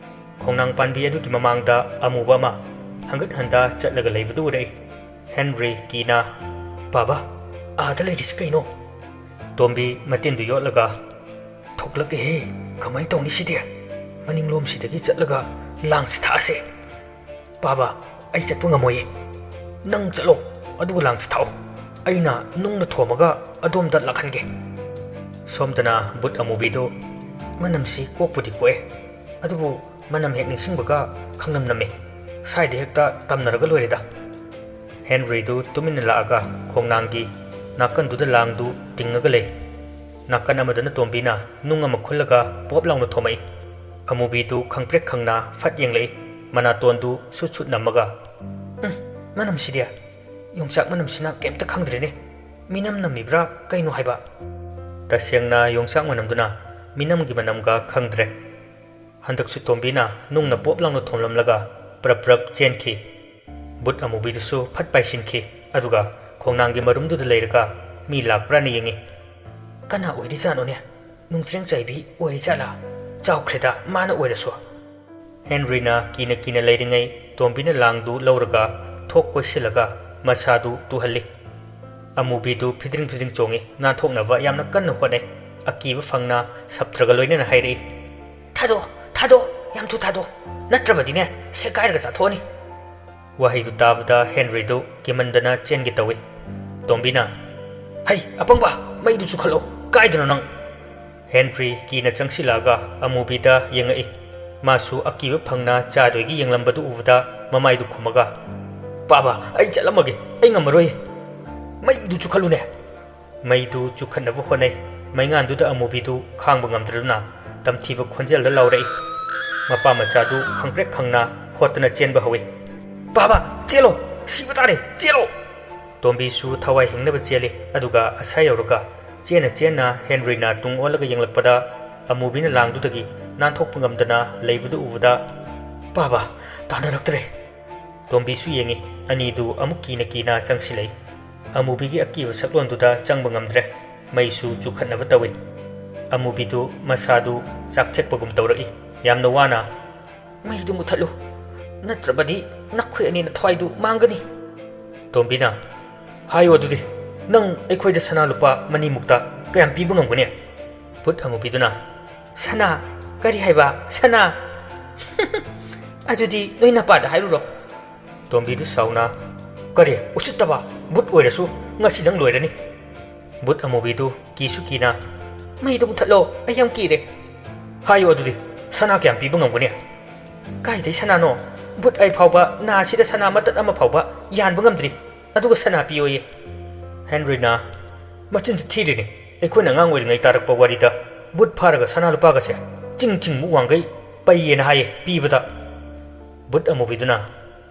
ꯈꯣꯡꯅꯥꯡ ꯄꯥꯟꯕꯤ ꯑꯗꯨꯒꯤ ꯃꯃꯥꯡꯗ ꯑꯃꯨꯕ ꯑꯃ ꯍꯪꯒꯠ ꯍꯟꯗ ꯆꯠꯂꯒ ꯂꯩꯕꯗꯨ ꯎꯔꯛꯏ꯫ ꯍꯦꯟꯔꯤ ꯀꯤꯅ, "ꯄꯥꯕ, ꯑꯥꯗ ꯂꯩꯔꯤꯁꯤ ꯀꯩꯅꯣ?" ꯇꯣꯝꯕꯤ ꯃꯇꯤꯟꯗꯨ ꯌꯣꯠꯂꯒ, "ꯊꯣꯛꯂꯛꯑꯦꯍꯦ, ꯀꯃꯥꯏ ꯇꯧꯅꯤ ꯁꯤꯗꯤ? ꯃꯅꯤꯡꯂꯣꯝꯁꯤꯗꯒꯤ ꯆꯠꯂꯒ ꯂꯥꯡꯁꯤ ꯊꯥꯛꯑꯁꯦ꯫" "ꯄꯥꯕ, ꯑꯩ ꯆꯠꯄ ꯉꯝꯃꯣꯏꯌꯦ꯫ ꯅꯪ ꯆꯠꯂꯣ, ꯑꯗꯨꯒ ꯂꯥꯡꯁꯤ ꯊꯥꯛꯑꯣ꯫ ꯑꯩꯅ ꯅꯨꯡꯅ ꯊꯣꯝꯃꯒ ꯑꯗꯣꯝꯗ ꯂꯥꯛꯍꯟꯒꯦ꯫" ꯁꯣꯝꯗꯅ ꯕꯨꯠ ꯑꯃꯨꯕꯤꯗꯨ, "ꯃꯅꯝꯁꯤ ꯀꯣꯛꯄꯨꯗꯤ ꯀꯣꯛꯑꯦ, ꯑꯗꯨꯕꯨ ꯃꯅꯝ ꯍꯦꯛ ꯅꯤꯡꯁꯤꯡꯕꯒ ꯈꯪꯅꯝ ꯅꯝꯃꯦ꯫ ꯁ꯭ꯋꯥꯏꯗ ꯍꯦꯛꯇ ꯇꯝꯅꯔꯒ ꯂꯣꯏꯔꯦꯗ꯫" ꯍꯦꯟꯔꯤꯗꯨ ꯇꯨꯃꯤꯟꯅ ꯂꯥꯛꯑꯒ ꯈꯣꯡꯅꯥꯡꯒꯤ ꯅꯥꯀꯟꯗꯨꯗ ꯂꯥꯡꯗꯨ ꯇꯤꯡꯉꯒ ꯂꯩ꯫ ꯅꯥꯀꯟ ꯑꯃꯗꯅ ꯇꯣꯝꯕꯤꯅ ꯅꯨꯡ ꯑꯃ ꯈꯨꯜꯂꯒ ꯄꯣꯞ ꯂꯥꯎꯅ ꯊꯣꯝꯃꯛꯏ꯫ ꯑꯃꯨꯕꯤꯗꯨ ꯈꯪꯄ꯭ꯔꯦꯛ ꯈꯪꯅ ꯐꯠ ꯌꯦꯡꯂꯛꯏ, ꯃꯅꯥꯇꯣꯟꯗꯨ ꯁꯨꯠ ꯁꯨꯠ ꯅꯝꯃꯒ, "ꯎꯝ, ꯃꯅꯝꯁꯤꯗꯤ, ꯌꯣꯡꯆꯥꯛ ꯃꯅꯝꯁꯤꯅ ꯀꯩꯝꯇ ꯈꯪꯗ꯭ꯔꯦꯅꯦ꯫ ꯃꯤꯅꯝ ꯅꯝꯃꯤꯕ꯭ꯔꯥ ꯀꯩꯅꯣ ꯍꯥꯏꯕ?" ꯇꯁꯦꯡꯅ ꯌꯣꯡꯆꯥꯛ ꯃꯅꯝꯗꯨꯅ ꯃꯤꯅꯝꯒꯤ ꯃꯅꯝꯒ ꯈꯪꯗ꯭ꯔꯦ꯫ ꯍꯟꯗꯛꯁꯨ ꯇꯣꯝꯕꯤꯅ ꯅꯨꯡꯅ ꯄꯣꯞ ꯂꯥꯎꯅ ꯊꯣꯝꯂꯝꯂꯒ ꯄ꯭ꯔꯞ ꯄ꯭ꯔꯞ ꯆꯦꯟꯈꯤ꯫ ꯕꯨꯠ ꯑꯃꯨꯕꯤꯗꯨꯁꯨ ꯐꯠ ꯄꯥꯏꯁꯤꯟꯈꯤ, ꯑꯗꯨꯒ ꯈꯣꯡꯅꯥꯡꯒꯤ ꯃꯔꯨꯝꯗꯨꯗ ꯂꯩꯔꯒ ꯃꯤ ꯂꯥꯛꯄ꯭ꯔꯥꯅ ꯌꯦꯡꯉꯤ꯫ "ꯀꯅꯥ ꯑꯣꯏꯔꯤꯖꯥꯠꯅꯣꯅꯦ? ꯅꯨꯡꯆ꯭ꯔꯦꯡ ꯆꯥꯏꯕꯤ ꯑꯣꯏꯔꯤꯖꯥꯠꯂꯥ? ꯆꯥꯎꯈ꯭ꯔꯦꯗ, ꯃꯥꯅ ꯑꯣꯏꯔꯁꯨ꯫" ꯍꯦꯟꯔꯤꯅ ꯀꯤꯅ ꯀꯤꯅ ꯂꯩꯔꯤꯉꯩ ꯇꯣꯝꯕꯤꯅ ꯂꯥꯡꯗꯨ ꯂꯧꯔꯒ ꯊꯣꯛ ꯀꯣꯏꯁꯤꯜꯂꯒ ꯃꯁꯥꯗꯨ ꯇꯨꯍꯜꯂꯤ꯫ ꯑꯃꯨꯕꯤꯗꯨ ꯐꯤꯗ꯭ꯔꯤꯡ ꯐꯤꯗ꯭ꯔꯤꯡ ꯆꯣꯡꯉꯤ, ꯅꯥꯟꯊꯣꯛꯅꯕ ꯌꯥꯝꯅ ꯀꯟꯅ ꯍꯣꯠꯅꯩ꯫ ꯑꯀꯤꯕ ꯐꯪꯅ ꯁꯞꯇ꯭ꯔꯒ ꯂꯣꯏꯅꯅ ꯍꯥꯏꯔꯛꯏ꯫ "ꯊꯥꯗꯣꯛꯑꯣ, ꯊꯥꯗꯣꯛꯑꯣ, ꯌꯥꯝ ꯊꯨ ꯊꯥꯗꯣꯛꯑꯣ, ꯅꯠꯇ꯭ꯔꯕꯗꯤꯅꯦ ꯁꯦꯒꯥꯏꯔꯒ ꯆꯥꯊꯣꯛꯑꯅꯤ"꯫ ꯋꯥꯍꯩꯗꯨ ꯇꯥꯕꯗ ꯍꯦꯟꯔꯤꯗꯨ ꯀꯤꯃꯟꯗꯅ ꯆꯦꯟꯒꯦ ꯇꯧꯏ꯫ ꯇꯣꯝꯕꯤꯅ, "ꯍꯩ, ꯑꯄꯪꯕ, ꯃꯩꯗꯨ ꯆꯨꯈꯠꯂꯣ, ꯀꯥꯏꯗꯅꯣ ꯅꯪ?" ꯍꯦꯟꯔꯤ ꯀꯤꯅ ꯆꯪꯁꯤꯜꯂꯛꯑꯒ ꯑꯃꯨꯕꯤꯗ ꯌꯦꯡꯉꯛꯏ꯫ ꯃꯥꯁꯨ ꯑꯀꯤꯕ ꯐꯪꯅ ꯆꯥꯗꯣꯏꯒꯤ ꯌꯦꯡꯂꯝꯕꯗꯨ ꯎꯕꯗ ꯃꯃꯥꯏꯗꯨ ꯈꯨꯝꯃꯒ, "ꯄꯥꯕ, ꯑꯩ ꯆꯠꯂꯝꯃꯒꯦ, ꯑꯩ ꯉꯝꯃꯔꯣꯏ꯫ ꯃꯩꯗꯨ ꯆꯨꯈꯠꯂꯨꯅꯦ"꯫ ꯃꯩꯗꯨ ꯆꯨꯈꯠꯅꯕ ꯍꯣꯠꯅꯩ꯫ ꯃꯩꯉꯥꯟꯗꯨꯗ ꯑꯃꯨꯕꯤꯗꯨ ꯈꯥꯡꯕ ꯉꯝꯗ꯭ꯔꯗꯨꯅ ꯇꯝꯊꯤꯕ ꯈꯣꯟꯖꯦꯜꯗ ꯂꯥꯎꯔꯛꯏ꯫ ꯃꯄꯥ ꯃꯆꯥꯗꯨ ꯈꯪꯄ꯭ꯔꯦꯛ ꯈꯪꯅ ꯍꯣꯠꯇꯅ ꯆꯦꯟꯕ ꯍꯧꯏ꯫ "ꯄꯥꯕ, ꯆꯦꯜꯂꯣ! ꯁꯤꯕ ꯇꯥꯔꯦ! ꯆꯦꯜꯂꯣ!" ꯇꯣꯝꯕꯤꯁꯨ ꯊꯋꯥꯏ ꯍꯤꯡꯅꯕ ꯆꯦꯜꯂꯤ꯫ ꯑꯗꯨꯒ ꯑꯁꯥ ꯌꯧꯔꯒ ꯆꯦꯟꯅ ꯆꯦꯟꯅ ꯍꯦꯟꯔꯤꯅ ꯇꯨꯡ ꯑꯣꯜꯂꯒ ꯌꯦꯡꯂꯛꯄꯗ ꯑꯃꯨꯕꯤꯅ ꯂꯥꯡꯗꯨꯗꯒꯤ ꯅꯥꯟꯊꯣꯛꯄ ꯉꯝꯗꯅ ꯂꯩꯕꯗꯨ ꯎꯕꯗ, "ꯄꯥꯕ, ꯇꯥꯟꯅꯔꯛꯇ꯭ꯔꯦ"꯫ ꯇꯣꯝꯕꯤꯁꯨ ꯌꯦꯡꯉꯤ꯫ ꯑꯅꯤꯗꯨ ꯑꯃꯨꯛ ꯀꯤꯅ ꯀꯤꯅ ꯆꯪꯁꯤꯜꯂꯛꯏ꯫ ꯑꯃꯨꯕꯤꯒꯤ ꯑꯀꯤꯕ ꯁꯛꯂꯣꯟꯗꯨꯗ ꯆꯪꯕ ꯉꯝꯗ꯭ꯔꯦ꯫ ꯃꯩꯁꯨ ꯆꯨꯈꯠꯅꯕ ꯇꯧꯏ꯫ ꯑꯃꯨꯕꯤꯗꯨ ꯃꯁꯥꯗꯨ ꯆꯥꯛꯊꯦꯛꯄꯒꯨꯝ ꯇꯧꯔꯛꯏ꯫ ꯌꯥꯝꯅ ꯋꯥꯅ, "ꯃꯩꯗꯨ ꯃꯨꯊꯠꯂꯨ, ꯅꯠꯇ꯭ꯔꯕꯗꯤ ꯅꯈꯣꯏ ꯑꯅꯤꯅ ꯊꯋꯥꯏꯗꯨ ꯃꯥꯡꯒꯅꯤ"꯫ ꯇꯣꯝꯕꯤꯅ, "ꯍꯥꯏꯌꯨ ꯑꯗꯨꯗꯤ, ꯅꯪ ꯑꯩꯈꯣꯏꯗ ꯁꯅꯥ ꯂꯨꯄꯥ ꯃꯅꯤꯃꯨꯛꯇ ꯀꯌꯥꯝ ꯄꯤꯕ ꯉꯝꯒꯅꯤ?" ꯚꯨꯠ ꯑꯃꯨꯕꯤꯗꯨꯅ, "ꯁꯅꯥ? ꯀꯔꯤ ꯍꯥꯏꯕ? ꯁꯅꯥ? ꯑꯗꯨꯗꯤ ꯅꯣꯏ ꯅꯄꯥꯗ ꯍꯥꯏꯔꯨꯔꯣ"꯫ ꯇꯣꯝꯕꯤꯗꯨ ꯁꯥꯎꯅ, "ꯀꯔꯤ ꯎꯁꯤꯠꯇꯕ? ꯚꯨꯠ ꯑꯣꯏꯔꯁꯨ ꯉꯁꯤ ꯅꯪ ꯂꯣꯏꯔꯅꯤ"꯫ ꯚꯨꯠ ꯑꯃꯨꯕꯤꯗꯨ ꯀꯤꯁꯨ ꯀꯤꯅ, "ꯃꯩꯗꯨ ꯃꯨꯊꯠꯂꯣ, ꯑꯩ ꯌꯥꯝ ꯀꯤꯔꯦ"꯫ "ꯍꯥꯏꯌꯨ ꯑꯗꯨꯗꯤ, ꯁꯅꯥ ꯀꯌꯥꯝ ꯄꯤꯕ ꯉꯝꯒꯅꯤ?" "ꯀꯥꯏꯗꯩ ꯁꯅꯥꯅꯣ? ꯚꯨꯠ ꯑꯩ ꯐꯥꯎꯕ ꯅꯥꯁꯤꯗ ꯁꯅꯥ ꯃꯇꯠ ꯑꯃ ꯐꯥꯎꯕ ꯌꯥꯟꯕ ꯉꯝꯗ꯭ꯔꯤ, ꯑꯗꯨꯒ ꯁꯅꯥ ꯄꯤꯌꯣꯌꯦ"꯫ ꯍꯦꯟꯔꯤꯅ, "ꯃꯆꯤꯟꯁꯤ ꯊꯤꯔꯤꯅꯤ, ꯑꯩꯈꯣꯏꯅ ꯑꯉꯥꯡ ꯑꯣꯏꯔꯤꯉꯩ ꯇꯥꯔꯛꯄ ꯋꯥꯔꯤꯗ ꯚꯨꯠ ꯐꯥꯔꯒ ꯁꯅꯥ ꯂꯨꯄꯥꯒꯁꯦ ꯆꯤꯡ ꯆꯤꯡꯃꯨꯛ ꯋꯥꯡꯒꯩ ꯄꯩꯌꯦꯅ ꯍꯥꯏꯌꯦ ꯄꯤꯕꯗ"꯫ ꯚꯨꯠ ꯑꯃꯨꯕꯤꯗꯨꯅ,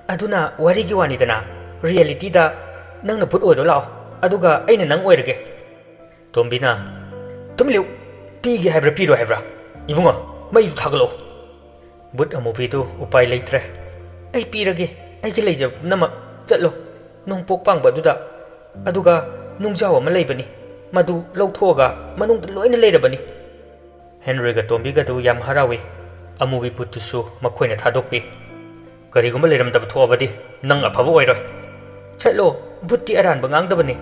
"ꯑꯗꯨꯅ ꯋꯥꯔꯤꯒꯤ ꯋꯥꯅꯤꯗꯅ, ꯔꯤꯌꯦꯂꯤꯇꯤꯗ ꯅꯪꯅ ꯚꯨꯠ ꯑꯣꯏꯔꯣ ꯂꯥꯛꯑꯣ, ꯑꯗꯨꯒ ꯑꯩꯅ ꯅꯪ ꯑꯣꯏꯔꯒꯦ"꯫ ꯇꯣꯝꯕꯤꯅ, "ꯇꯨꯃꯤꯟ ꯂꯩꯌꯨ, ꯄꯤꯒꯦ ꯍꯥꯏꯕ꯭ꯔꯥ ꯄꯤꯔꯣꯏ ꯍꯥꯏꯕ꯭ꯔꯥ? ꯏꯕꯨꯡꯉꯣ, ꯃꯩꯗꯨ ꯊꯥꯒꯠꯂꯛꯑꯣ"꯫ ꯚꯨꯠ ꯑꯃꯨꯕꯤꯗꯨ ꯎꯄꯥꯏ ꯂꯩꯇ꯭ꯔꯦ꯫ "ꯑꯩ ꯄꯤꯔꯒꯦ, ꯑꯩꯒꯤ ꯂꯩꯖꯕ ꯄꯨꯝꯅꯃꯛ꯫ ꯆꯠꯂꯣ, ꯅꯣꯡꯄꯣꯛ ꯄꯥꯡꯕ ꯑꯗꯨꯗ, ꯑꯗꯨꯒ ꯅꯨꯡꯖꯥꯎ ꯑꯃ ꯂꯩꯕꯅꯤ, ꯃꯗꯨ ꯂꯧꯊꯣꯛꯑꯒ ꯃꯅꯨꯡꯗ ꯂꯣꯏꯅ ꯂꯩꯔꯕꯅꯤ"꯫ ꯍꯦꯟꯔꯤꯒ ꯇꯣꯝꯕꯤꯒꯗꯨ ꯌꯥꯝ ꯍꯔꯥꯎꯏ꯫ ꯑꯃꯨꯕꯤ ꯚꯨꯠꯇꯨꯁꯨ ꯃꯈꯣꯏꯅ ꯊꯥꯗꯣꯛꯄꯤ꯫ "ꯀꯔꯤꯒꯨꯝꯕ ꯂꯩꯔꯝꯗꯕ ꯊꯣꯛꯑꯕꯗꯤ ꯅꯪ ꯑꯐꯕ ꯑꯣꯏꯔꯣꯏ꯫ ꯆꯠꯂꯣ, ꯚꯨꯠꯇꯤ ꯑꯔꯥꯟꯕ ꯉꯥꯡꯗꯕꯅꯤ"꯫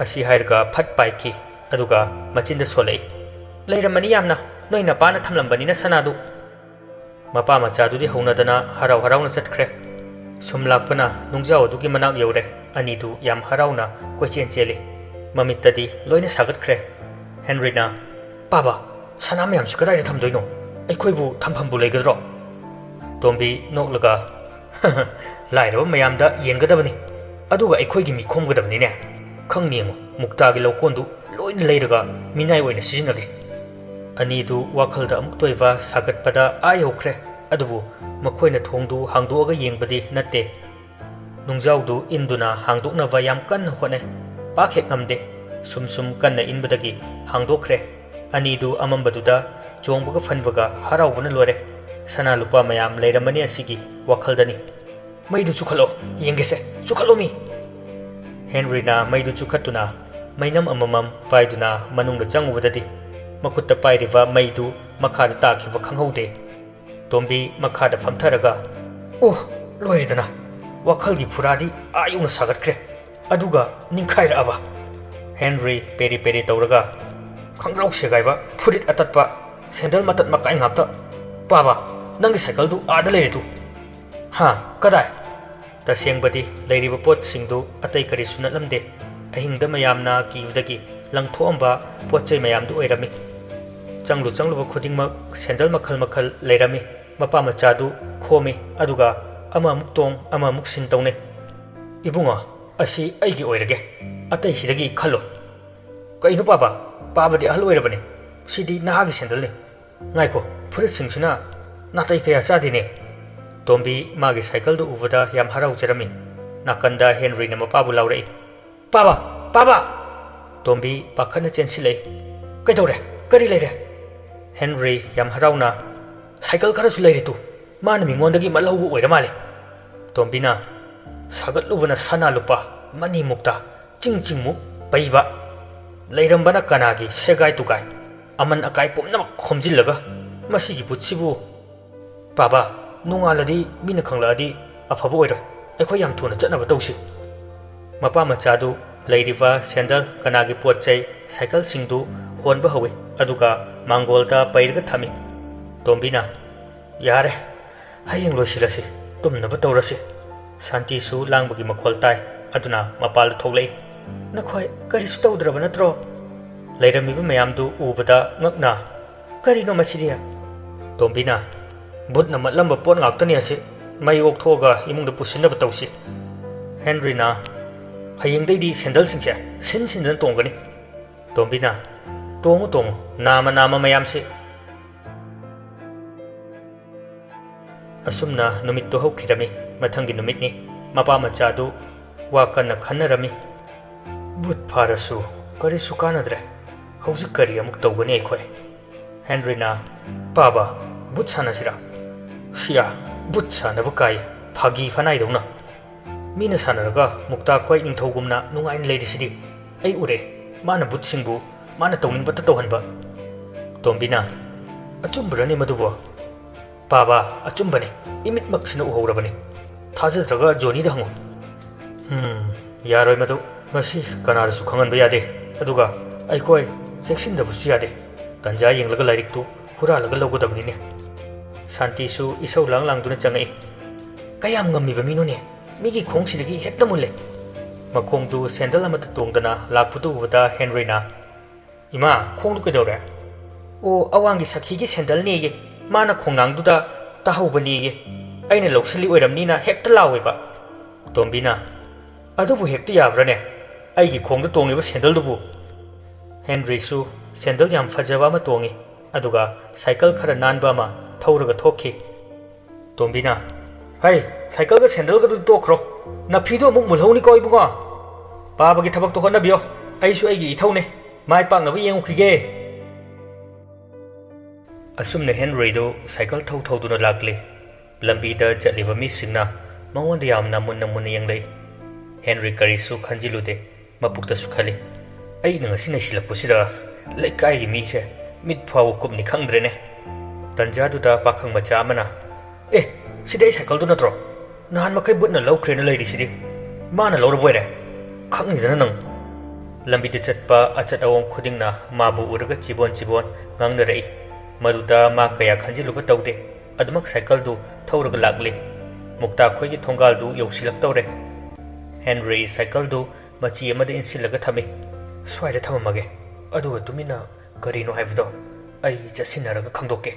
ꯑꯁꯤ ꯍꯥꯏꯔꯒ ꯐꯠ ꯄꯥꯏꯈꯤ꯫ ꯑꯗꯨꯒ ꯃꯆꯤꯟꯗ ꯁꯣꯜꯂꯛꯏ, "ꯂꯩꯔꯝꯃꯅꯤ ꯌꯥꯝꯅ, ꯅꯣꯏ ꯅꯄꯥꯅ ꯊꯝꯂꯝꯕꯅꯤꯅ ꯁꯅꯥꯗꯨ꯫" ꯃꯄꯥ ꯃꯆꯥꯗꯨꯗꯤ ꯍꯧꯅꯗꯅ ꯍꯔꯥꯎ ꯍꯔꯥꯎꯅ ꯆꯠꯈ꯭ꯔꯦ꯫ ꯁꯨꯝ ꯂꯥꯛꯄꯅ ꯅꯨꯡꯖꯥꯎ ꯑꯗꯨꯒꯤ ꯃꯅꯥꯛ ꯌꯧꯔꯦ꯫ ꯑꯅꯤꯗꯨ ꯌꯥꯝ ꯍꯔꯥꯎꯅ ꯀꯣꯏꯆꯦꯟ ꯆꯦꯜꯂꯤ꯫ ꯃꯃꯤꯠꯇꯗꯤ ꯂꯣꯏꯅ ꯁꯥꯒꯠꯈ꯭ꯔꯦ꯫ ꯍꯦꯟꯔꯤꯅ, "ꯄꯥꯕ, ꯁꯅꯥ ꯃꯌꯥꯝꯁꯤ ꯀꯗꯥꯏꯗ ꯊꯝꯗꯣꯏꯅꯣ? ꯑꯩꯈꯣꯏꯕꯨ ꯊꯝꯐꯝꯕꯨ ꯂꯩꯒꯗ꯭ꯔꯣ?" ꯇꯣꯝꯕꯤ ꯅꯣꯛꯂꯒ, "ꯂꯥꯏꯔꯕ ꯃꯌꯥꯝꯗ ꯌꯦꯟꯒꯗꯕꯅꯤ, ꯑꯗꯨꯒ ꯑꯩꯈꯣꯏꯒꯤ ꯃꯤ ꯈꯣꯝꯒꯗꯕꯅꯤꯅꯦ꯫ ꯈꯪꯅꯤ ꯌꯦꯡꯉꯨ, ꯃꯨꯛꯇꯥꯒꯤ ꯂꯧꯀꯣꯟꯗꯨ ꯂꯣꯏꯅ ꯂꯩꯔꯒ ꯃꯤꯅꯥꯏ ꯑꯣꯏꯅ ꯁꯤꯖꯤꯟꯅꯒꯦ꯫" ꯑꯅꯤꯗꯨ ꯋꯥꯈꯜꯗ ꯑꯃꯨꯛꯇ ꯑꯣꯏꯕ ꯁꯥꯒꯠꯄꯗ ꯑꯥ ꯌꯧꯈ꯭ꯔꯦ꯫ ꯑꯗꯨꯕꯨ ꯃꯈꯣꯏꯅ ꯊꯣꯡꯗꯨ ꯍꯥꯡꯗꯣꯛꯑꯒ ꯌꯦꯡꯕꯗꯤ ꯅꯠꯇꯦ꯫ ꯅꯨꯡꯖꯥꯎꯗꯨ ꯏꯟꯗꯨꯅ ꯍꯥꯡꯗꯣꯛꯅꯕ ꯌꯥꯝ ꯀꯟꯅ ꯍꯣꯠꯅꯩ꯫ ꯄꯥꯛ ꯍꯦꯛ ꯉꯝꯗꯦ꯫ ꯁꯨꯝ ꯁꯨꯝ ꯀꯟꯅ ꯏꯟꯕꯗꯒꯤ ꯍꯥꯡꯗꯣꯛꯈ꯭ꯔꯦ꯫ ꯑꯅꯤꯗꯨ ꯑꯃꯝꯕꯗꯨꯗ ꯆꯣꯡꯕꯒ ꯐꯟꯕꯒ ꯍꯔꯥꯎꯕꯅ ꯂꯣꯏꯔꯦ꯫ ꯁꯅꯥ ꯂꯨꯄꯥ ꯃꯌꯥꯝ ꯂꯩꯔꯝꯃꯅꯤ ꯑꯁꯤꯒꯤ ꯋꯥꯈꯜꯗꯅꯤ꯫ "ꯃꯩꯗꯨ ꯆꯨꯈꯠꯂꯣ, ꯌꯦꯡꯒꯦꯁꯦ, ꯆꯨꯈꯠꯂꯣ ꯃꯤ!" ꯍꯦꯟꯔꯤꯅ ꯃꯩꯗꯨ ꯆꯨꯈꯠꯇꯨꯅ ꯃꯩꯅꯝ ꯑꯃꯃꯝ ꯄꯥꯏꯗꯨꯅ ꯃꯅꯨꯡꯗ ꯆꯪꯉꯨꯕꯗꯗꯤ ꯃꯈꯨꯠꯇ ꯄꯥꯏꯔꯤꯕ ꯃꯩꯗꯨ ꯃꯈꯥꯗ ꯇꯥꯈꯤꯕ ꯈꯪꯍꯧꯗꯦ꯫ ꯇꯣꯝꯕꯤ ꯃꯈꯥꯗ ꯐꯝꯊꯔꯒ, "ꯑꯣ, ꯂꯣꯏꯔꯦꯗꯅ! ꯋꯥꯈꯜꯒꯤ ꯐꯨꯔꯥꯗꯤ ꯑꯥ ꯌꯧꯅ ꯁꯥꯒꯠꯈ꯭ꯔꯦ꯫ ꯑꯗꯨꯒ ꯅꯤꯡꯈꯥꯏꯔꯛꯑꯕ꯫" ꯍꯦꯟꯔꯤ ꯄꯦꯔꯤ ꯄꯦꯔꯤ ꯇꯧꯔꯒ, "ꯈꯪꯒ꯭ꯔꯥꯎ ꯁꯦꯒꯥꯏꯕ, ꯐꯨꯔꯤꯠ ꯑꯇꯠꯄ, ꯁꯦꯟꯗꯜ ꯃꯇꯠ ꯃꯀꯥꯏ ꯉꯥꯛꯇ꯫ ꯄꯥꯕ, ꯅꯪꯒꯤ ꯁꯥꯏꯀꯜꯗꯨ ꯑꯥꯗ ꯂꯩꯔꯦ ꯇꯨ꯫" "ꯍꯥ? ꯀꯗꯥꯏ?" ꯇꯁꯦꯡꯕꯗꯤ ꯂꯩꯔꯤꯕ ꯄꯣꯠꯁꯤꯡꯗꯨ ꯑꯇꯩ ꯀꯔꯤꯁꯨ ꯅꯠꯂꯝꯗꯦ꯫ ꯑꯍꯤꯡꯗ ꯃꯌꯥꯝꯅ ꯀꯤꯕꯗꯒꯤ ꯂꯪꯊꯣꯛꯑꯝꯕ ꯄꯣꯠ ꯆꯩ ꯃꯌꯥꯝꯗꯨ ꯑꯣꯏꯔꯝꯃꯤ꯫ ꯆꯪꯂꯨ ꯆꯪꯂꯨꯕ ꯈꯨꯗꯤꯡꯃꯛ ꯁꯦꯟꯗꯜ ꯃꯈꯜ ꯃꯈꯜ ꯂꯩꯔꯝꯃꯤ꯫ ꯃꯄꯥ ꯃꯆꯥꯗꯨ ꯈꯣꯝꯃꯤ, ꯑꯗꯨꯒ ꯑꯃ ꯑꯃꯨꯛ ꯇꯣꯡ, ꯑꯃ ꯑꯃꯨꯛ ꯁꯤꯟ ꯇꯧꯅꯩ꯫ "ꯏꯕꯨꯡꯉꯣ, ꯑꯁꯤ ꯑꯩꯒꯤ ꯑꯣꯏꯔꯒꯦ, ꯑꯇꯩꯁꯤꯗꯒꯤ ꯈꯜꯂꯣ꯫" "ꯀꯩꯅꯣ ꯄꯥꯕ? ꯄꯥꯕꯗꯤ ꯑꯍꯜ ꯑꯣꯏꯔꯕꯅꯤ꯫ ꯁꯤꯗꯤ ꯅꯍꯥꯒꯤ ꯁꯦꯟꯗꯜꯅꯤ꯫ ꯉꯥꯏꯈꯣ, ꯐꯨꯔꯤꯠꯁꯤꯡꯁꯤꯅ ꯅꯥꯇꯩ ꯀꯌꯥ ꯆꯥꯗꯦꯅꯦ꯫" ꯇꯣꯝꯕꯤ ꯃꯥꯒꯤ ꯁꯥꯏꯀꯜꯗꯨ ꯎꯕꯗ ꯌꯥꯝ ꯍꯔꯥꯎꯖꯔꯝꯃꯤ꯫ ꯅꯥꯀꯟꯗ ꯍꯦꯟꯔꯤꯅ ꯃꯄꯥꯕꯨ ꯂꯥꯎꯔꯛꯏ, "ꯄꯥꯕ! ꯄꯥꯕ!" ꯇꯣꯝꯕꯤ ꯄꯥꯈꯠꯅ ꯆꯦꯟꯁꯤꯜꯂꯛꯏ꯫ "ꯀꯩꯗꯧꯔꯦ? ꯀꯔꯤ ꯂꯩꯔꯦ?" ꯍꯦꯟꯔꯤ ꯌꯥꯝ ꯍꯔꯥꯎꯅ, "ꯁꯥꯏꯀꯜ ꯈꯔꯁꯨ ꯂꯩꯔꯦ ꯇꯨ꯫ ꯃꯥꯅ ꯃꯤꯉꯣꯟꯗꯒꯤ ꯃꯠꯍꯧꯕ ꯑꯣꯏꯔ ꯃꯥꯜꯂꯦ꯫" ꯇꯣꯝꯕꯤꯅ, "ꯁꯥꯒꯠꯂꯨꯕꯅ ꯁꯅꯥ ꯂꯨꯄꯥ, ꯃꯅꯤ ꯃꯨꯛꯇ, ꯆꯤꯡ ꯆꯤꯡꯃꯨꯛ ꯄꯩꯕ, ꯂꯩꯔꯝꯕꯅ ꯀꯅꯥꯒꯤ ꯁꯦꯒꯥꯏ ꯇꯨꯒꯥꯏ, ꯑꯃꯟ ꯑꯀꯥꯏ ꯄꯨꯝꯅꯃꯛ ꯈꯣꯝꯖꯤꯜꯂꯒ, ꯃꯁꯤꯒꯤ ꯕꯨꯠꯁꯤꯕꯨ꯫ ꯄꯥꯕ, ꯅꯣꯡꯉꯥꯜꯂꯗꯤ ꯃꯤꯅ ꯈꯪꯂꯛꯑꯗꯤ ꯑꯐꯕ ꯑꯣꯏꯔꯣꯏ꯫ ꯑꯩꯈꯣꯏ ꯌꯥꯝ ꯊꯨꯅ ꯆꯠꯅꯕ ꯇꯧꯁꯤ꯫" ꯃꯄꯥ ꯃꯆꯥꯗꯨ ꯂꯩꯔꯤꯕ ꯁꯦꯟꯗꯜ, ꯀꯅꯥꯒꯤ ꯄꯣꯠ ꯆꯩ, ꯁꯥꯏꯀꯜꯁꯤꯡꯗꯨ ꯍꯣꯟꯕ ꯍꯧꯏ, ꯑꯗꯨꯒ ꯃꯥꯡꯒꯣꯜꯗ ꯄꯩꯔꯒ ꯊꯝꯃꯤ꯫ ꯇꯣꯝꯕꯤꯅ, "ꯌꯥꯔꯦ, ꯍꯌꯦꯡ ꯂꯣꯏꯁꯤꯜꯂꯁꯤ, ꯇꯨꯝꯅꯕ ꯇꯧꯔꯁꯤ꯫" ꯁꯥꯟꯇꯤꯁꯨ ꯂꯥꯡꯕꯒꯤ ꯃꯈꯣꯜ ꯇꯥꯏ, ꯑꯗꯨꯅ ꯃꯄꯥꯜꯗ ꯊꯣꯛꯂꯛꯏ꯫ "ꯅꯈꯣꯏ ꯀꯔꯤꯁꯨ ꯇꯧꯗ꯭ꯔꯕ ꯅꯠꯇ꯭ꯔꯣ?" ꯂꯩꯔꯝꯃꯤꯕ ꯃꯌꯥꯝꯗꯨ ꯎꯕꯗ ꯉꯛꯅ, "ꯀꯔꯤꯅꯣ ꯃꯁꯤꯗꯤ?" ꯇꯣꯝꯕꯤꯅ, "ꯚꯨꯠꯅ ꯃꯠꯂꯝꯕ ꯄꯣꯠ ꯉꯥꯛꯇꯅꯤ ꯑꯁꯤ꯫ ꯃꯩ ꯑꯣꯛꯊꯣꯛꯑꯒ ꯏꯃꯨꯡꯗ ꯄꯨꯁꯤꯟꯅꯕ ꯇꯧꯁꯤ꯫" ꯍꯦꯟꯔꯤꯅ, "ꯍꯌꯦꯡꯗꯩꯗꯤ ꯁꯦꯟꯗꯜꯁꯤꯡꯁꯦ ꯁꯤꯟ ꯁꯤꯟꯗꯅ ꯇꯣꯡꯒꯅꯤ꯫" ꯇꯣꯝꯕꯤꯅ, "ꯇꯣꯡꯉꯨ, ꯇꯣꯡꯉꯨ, ꯅꯥꯝꯃ ꯅꯥꯝꯃ ꯃꯌꯥꯝꯁꯤ꯫" ꯑꯁꯨꯝꯅ ꯅꯨꯃꯤꯠꯇꯨ ꯍꯧꯈꯤꯔꯝꯃꯤ꯫ ꯃꯊꯪꯒꯤ ꯅꯨꯃꯤꯠꯅꯤ꯫ ꯃꯄꯥ ꯃꯆꯥꯗꯨ ꯋꯥ ꯀꯟꯅ ꯈꯟꯅꯔꯝꯃꯤ꯫ "ꯚꯨꯠ ꯐꯥꯔꯁꯨ ꯀꯔꯤꯁꯨ ꯀꯥꯟꯅꯗ꯭ꯔꯦ꯫ ꯍꯧꯖꯤꯛ ꯀꯔꯤ ꯑꯃꯨꯛ ꯇꯧꯒꯅꯤ ꯑꯩꯈꯣꯏ?" ꯍꯦꯟꯔꯤꯅ, "ꯄꯥꯕ, ꯚꯨꯠ ꯁꯥꯟꯅꯁꯤꯔꯥ?" "ꯁꯤꯌꯥ, ꯚꯨꯠ ꯁꯥꯟꯅꯕ ꯀꯥꯏ, ꯐꯥꯒꯤ ꯐꯅꯥꯏꯗꯧꯅ꯫ ꯃꯤꯅ ꯁꯥꯟꯅꯔꯒ ꯃꯨꯛꯇꯥ ꯈ꯭ꯋꯥꯏ ꯅꯤꯡꯊꯧꯒꯨꯝꯅ ꯅꯨꯡꯉꯥꯏꯅ ꯂꯩꯔꯤꯁꯤꯗꯤ꯫ ꯑꯩ ꯎꯔꯦ, ꯃꯥꯅ ꯚꯨꯠꯁꯤꯡꯕꯨ ꯃꯥꯅ ꯇꯧꯅꯤꯡꯕꯇ ꯇꯧꯍꯟꯕ꯫" ꯇꯣꯝꯕꯤꯅ, "ꯑꯆꯨꯝꯕꯔꯅꯦ ꯃꯗꯨꯕꯣ?" "ꯄꯥꯕ, ꯑꯆꯨꯝꯕꯅꯤ, ꯏꯃꯤꯠꯃꯛꯁꯤꯅ ꯎꯍꯧꯔꯕꯅꯤ꯫ ꯊꯥꯖꯗ꯭ꯔꯒ ꯖꯣꯅꯤꯗ ꯍꯪꯉꯨ꯫" "ꯍꯝ, ꯌꯥꯔꯣꯏ ꯃꯗꯨ꯫ ꯃꯁꯤ ꯀꯅꯥꯗꯁꯨ ꯈꯪꯍꯟꯕ ꯌꯥꯗꯦ꯫ ꯑꯗꯨꯒ ꯑꯩꯈꯣꯏ ꯆꯦꯛꯁꯤꯟꯗꯕꯁꯨ ꯌꯥꯗꯦ꯫ ꯇꯟꯖꯥ ꯌꯦꯡꯂꯒ ꯂꯥꯏꯔꯤꯛꯇꯨ ꯍꯨꯔꯥꯜꯂꯒ ꯂꯧꯒꯗꯕꯅꯤꯅꯦ꯫" ꯁꯥꯟꯇꯤꯁꯨ ꯏꯁꯧ ꯂꯥꯡ ꯂꯥꯡꯗꯨꯅ ꯆꯪꯉꯛꯏ꯫ "ꯀꯌꯥꯝ ꯉꯝꯃꯤꯕ ꯃꯤꯅꯣꯅꯦ? ꯃꯤꯒꯤ ꯈꯣꯡꯁꯤꯗꯒꯤ ꯍꯦꯛꯇ ꯃꯨꯜꯂꯦ꯫" ꯃꯈꯣꯡꯗꯨ ꯁꯦꯟꯗꯜ ꯑꯃꯠꯇ ꯇꯣꯡꯗꯅ ꯂꯥꯛꯄꯗꯨ ꯎꯕꯗ ꯍꯦꯟꯔꯤꯅ, "ꯏꯃꯥ, ꯈꯣꯡꯗꯨ ꯀꯩꯗꯧꯔꯦ?" "ꯑꯣ, ꯑꯋꯥꯡꯒꯤ ꯁꯈꯤꯒꯤ ꯁꯦꯟꯗꯜꯅꯦꯌꯦ꯫ ꯃꯥꯅ ꯈꯣꯡꯅꯥꯡꯗꯨꯗ ꯇꯥꯍꯧꯕꯅꯦꯌꯦ꯫ ꯑꯩꯅ ꯂꯧꯁꯤꯜꯂꯤ ꯑꯣꯏꯔꯝꯅꯤꯅ ꯍꯦꯛꯇ ꯂꯥꯎꯋꯦꯕ꯫" ꯇꯣꯝꯕꯤꯅ, "ꯑꯗꯨꯕꯨ ꯍꯦꯛꯇ ꯌꯥꯕ꯭ꯔꯥꯅꯦ? ꯑꯩꯒꯤ ꯈꯣꯡꯗ ꯇꯣꯡꯉꯤꯕ ꯁꯦꯟꯗꯜꯗꯨꯕꯨ?" ꯍꯦꯟꯔꯤꯁꯨ ꯁꯦꯟꯗꯜ ꯌꯥꯝ ꯐꯖꯕ ꯑꯃ ꯇꯣꯡꯉꯤ, ꯑꯗꯨꯒ ꯁꯥꯏꯀꯜ ꯈꯔ ꯅꯥꯟꯕ ꯑꯃ ꯊꯧꯔꯒ ꯊꯣꯛꯈꯤ꯫ ꯇꯣꯝꯕꯤꯅ, "ꯍꯩ, ꯁꯥꯏꯀꯜꯒ ꯁꯦꯟꯗꯜꯒꯗꯨ ꯇꯣꯛꯈ꯭ꯔꯣ꯫ ꯅꯐꯤꯗꯨ ꯑꯃꯨꯛ ꯃꯨꯜꯍꯧꯅꯤꯀꯣ ꯏꯕꯨꯡꯉꯣ꯫ ꯄꯥꯕꯒꯤ ꯊꯕꯛꯇꯣ ꯍꯣꯠꯅꯕꯤꯌꯣ꯫ ꯑꯩꯁꯨ ꯑꯩꯒꯤ ꯏꯊꯧꯅꯦ꯫ ꯃꯥꯏ ꯄꯥꯛꯅꯕ ꯌꯦꯡꯉꯨꯈꯤꯒꯦ꯫" ꯑꯁꯨꯝꯅ ꯍꯦꯟꯔꯤꯗꯨ ꯁꯥꯏꯀꯜ ꯊꯧ ꯊꯧꯗꯨꯅ ꯂꯥꯛꯂꯤ꯫ ꯂꯝꯕꯤꯗ ꯆꯠꯂꯤꯕ ꯃꯤꯁꯤꯡꯅ ꯃꯉꯣꯟꯗ ꯌꯥꯝꯅ ꯃꯨꯟꯅ ꯃꯨꯟꯅ ꯌꯦꯡꯂꯛꯏ꯫ ꯍꯦꯟꯔꯤ ꯀꯔꯤꯁꯨ ꯈꯟꯖꯤꯜꯂꯨꯗꯦ꯫ ꯃꯄꯨꯛꯇꯁꯨ ꯈꯜꯂꯤ, "ꯑꯩꯅ ꯉꯁꯤ ꯅꯩꯁꯤꯜꯂꯛꯄꯁꯤꯗ ꯂꯩꯀꯥꯏꯒꯤ ꯃꯤꯁꯦ ꯃꯤꯠ ꯐꯥꯎꯕ ꯀꯨꯞꯅꯤ ꯈꯪꯗ꯭ꯔꯦꯅꯦ꯫" ꯇꯟꯖꯥꯗꯨꯗ ꯄꯥꯈꯪ ꯃꯆꯥ ꯑꯃꯅ, "ꯑꯦ, ꯁꯤꯗꯤ ꯑꯩ ꯁꯥꯏꯀꯜꯗꯨ ꯅꯠꯇ꯭ꯔꯣ? ꯅꯍꯥꯟ ꯃꯈꯩ ꯕꯨꯠꯅ ꯂꯧꯈ꯭ꯔꯦꯅ ꯂꯩꯔꯤꯁꯤꯗꯤ꯫ ꯃꯥꯅ ꯂꯧꯔꯕ ꯑꯣꯏꯔꯦ꯫" ꯈꯪꯉꯤꯗꯅ ꯅꯪ꯫ ꯂꯝꯕꯤꯗ ꯆꯠꯄ ꯑꯆꯠ ꯑꯋꯣꯡ ꯈꯨꯗꯤꯡꯅ ꯃꯥꯕꯨ ꯎꯔꯒ ꯆꯤꯕꯣꯟ ꯆꯤꯕꯣꯟ ꯉꯥꯡꯅꯔꯛꯏ꯫ ꯃꯗꯨꯗ ꯃꯥ ꯀꯌꯥ ꯈꯟꯖꯤꯜꯂꯨꯕ ꯇꯧꯗꯦ꯫ ꯑꯗꯨꯃꯛ ꯁꯥꯏꯀꯜꯗꯨ ꯊꯧꯔꯒ ꯂꯥꯛꯂꯤ꯫ ꯃꯨꯛꯇꯥ ꯈꯣꯏꯒꯤ ꯊꯣꯡꯒꯥꯜꯗꯨ ꯌꯧꯁꯤꯜꯂꯛꯇꯧꯔꯦ꯫ ꯍꯦꯟꯔꯤ ꯁꯥꯏꯀꯜꯗꯨ ꯃꯆꯤ ꯑꯃꯗ ꯏꯟꯁꯤꯜꯂꯒ ꯊꯝꯃꯤ꯫ "ꯁ꯭ꯋꯥꯏꯗ ꯊꯝꯃꯝꯃꯒꯦ꯫ ꯑꯗꯨꯒ ꯇꯨꯃꯤꯟꯅ ꯀꯔꯤꯅꯣ ꯍꯥꯏꯕꯗꯣ ꯑꯩ ꯆꯠꯁꯤꯟꯅꯔꯒ ꯈꯪꯗꯣꯛꯀꯦ꯫"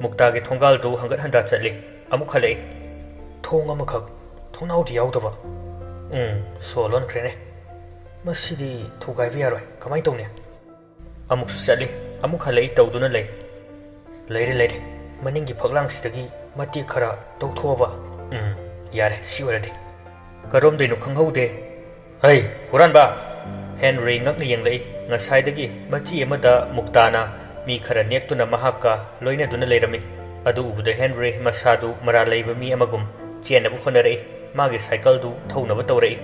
ꯃꯨꯛꯇꯥꯒꯤ ꯊꯣꯡꯒꯥꯜꯗꯨ ꯍꯪꯒꯠ ꯍꯟꯗꯥ ꯆꯠꯂꯤ꯫ ꯑꯃꯨꯛ ꯍꯜꯂꯛꯏ꯫ "ꯊꯣꯡ ꯑꯃꯈꯛ, ꯊꯣꯡꯅꯥꯎꯗꯤ ꯌꯥꯎꯗꯕ꯫" "ꯎꯝ, ꯁꯣ ꯂꯣꯟꯈ꯭ꯔꯦꯅꯦ꯫ ꯃꯁꯤꯗꯤ ꯊꯨꯒꯥꯏꯕ ꯌꯥꯔꯣꯏ꯫ ꯀꯃꯥꯏꯅ ꯇꯧꯅꯤ?" ꯑꯃꯨꯛꯁꯨ ꯆꯠꯂꯤ꯫ ꯑꯃꯨꯛ ꯍꯜꯂꯛꯏ ꯇꯧꯗꯨꯅ ꯂꯩ꯫ "ꯂꯩꯔꯦ, ꯂꯩꯔꯦ꯫ ꯃꯅꯤꯡꯒꯤ ꯐꯛꯂꯥꯡꯁꯤꯗꯒꯤ ꯃꯇꯦꯛ ꯈꯔ ꯇꯧꯊꯣꯛꯑꯕ꯫ ꯎꯝ, ꯌꯥꯔꯦ, ꯁꯤ ꯑꯣꯏꯔꯗꯤ꯫" "ꯀꯔꯣꯝꯗꯩꯅꯣ ꯈꯪꯍꯧꯗꯦ꯫" "ꯍꯩ, ꯍꯨꯔꯥꯟꯕ!" ꯍꯦꯟꯔꯤ ꯉꯛꯅ ꯌꯦꯡꯂꯛꯏ꯫ ꯉꯁꯥꯏꯗꯒꯤ ꯃꯆꯤ ꯑꯃꯗ ꯃꯨꯛꯇꯥꯅ ꯃꯤ ꯈꯔ ꯅꯦꯛꯇꯨꯅ ꯃꯍꯥꯛꯀ ꯂꯣꯏꯅꯗꯨꯅ ꯂꯩꯔꯝꯃꯤ꯫ ꯑꯗꯨ ꯎꯕꯗ ꯍꯦꯟꯔꯤ ꯃꯁꯥꯗꯨ ꯃꯔꯥꯜ ꯂꯩꯕ ꯃꯤ ꯑꯃꯒꯨꯝ ꯆꯦꯟꯅꯕ ꯍꯣꯠꯅꯔꯛꯏ꯫ ꯃꯥꯒꯤ ꯁꯥꯏꯀꯜꯗꯨ ꯊꯧꯅꯕ ꯇꯧꯔꯛꯏ꯫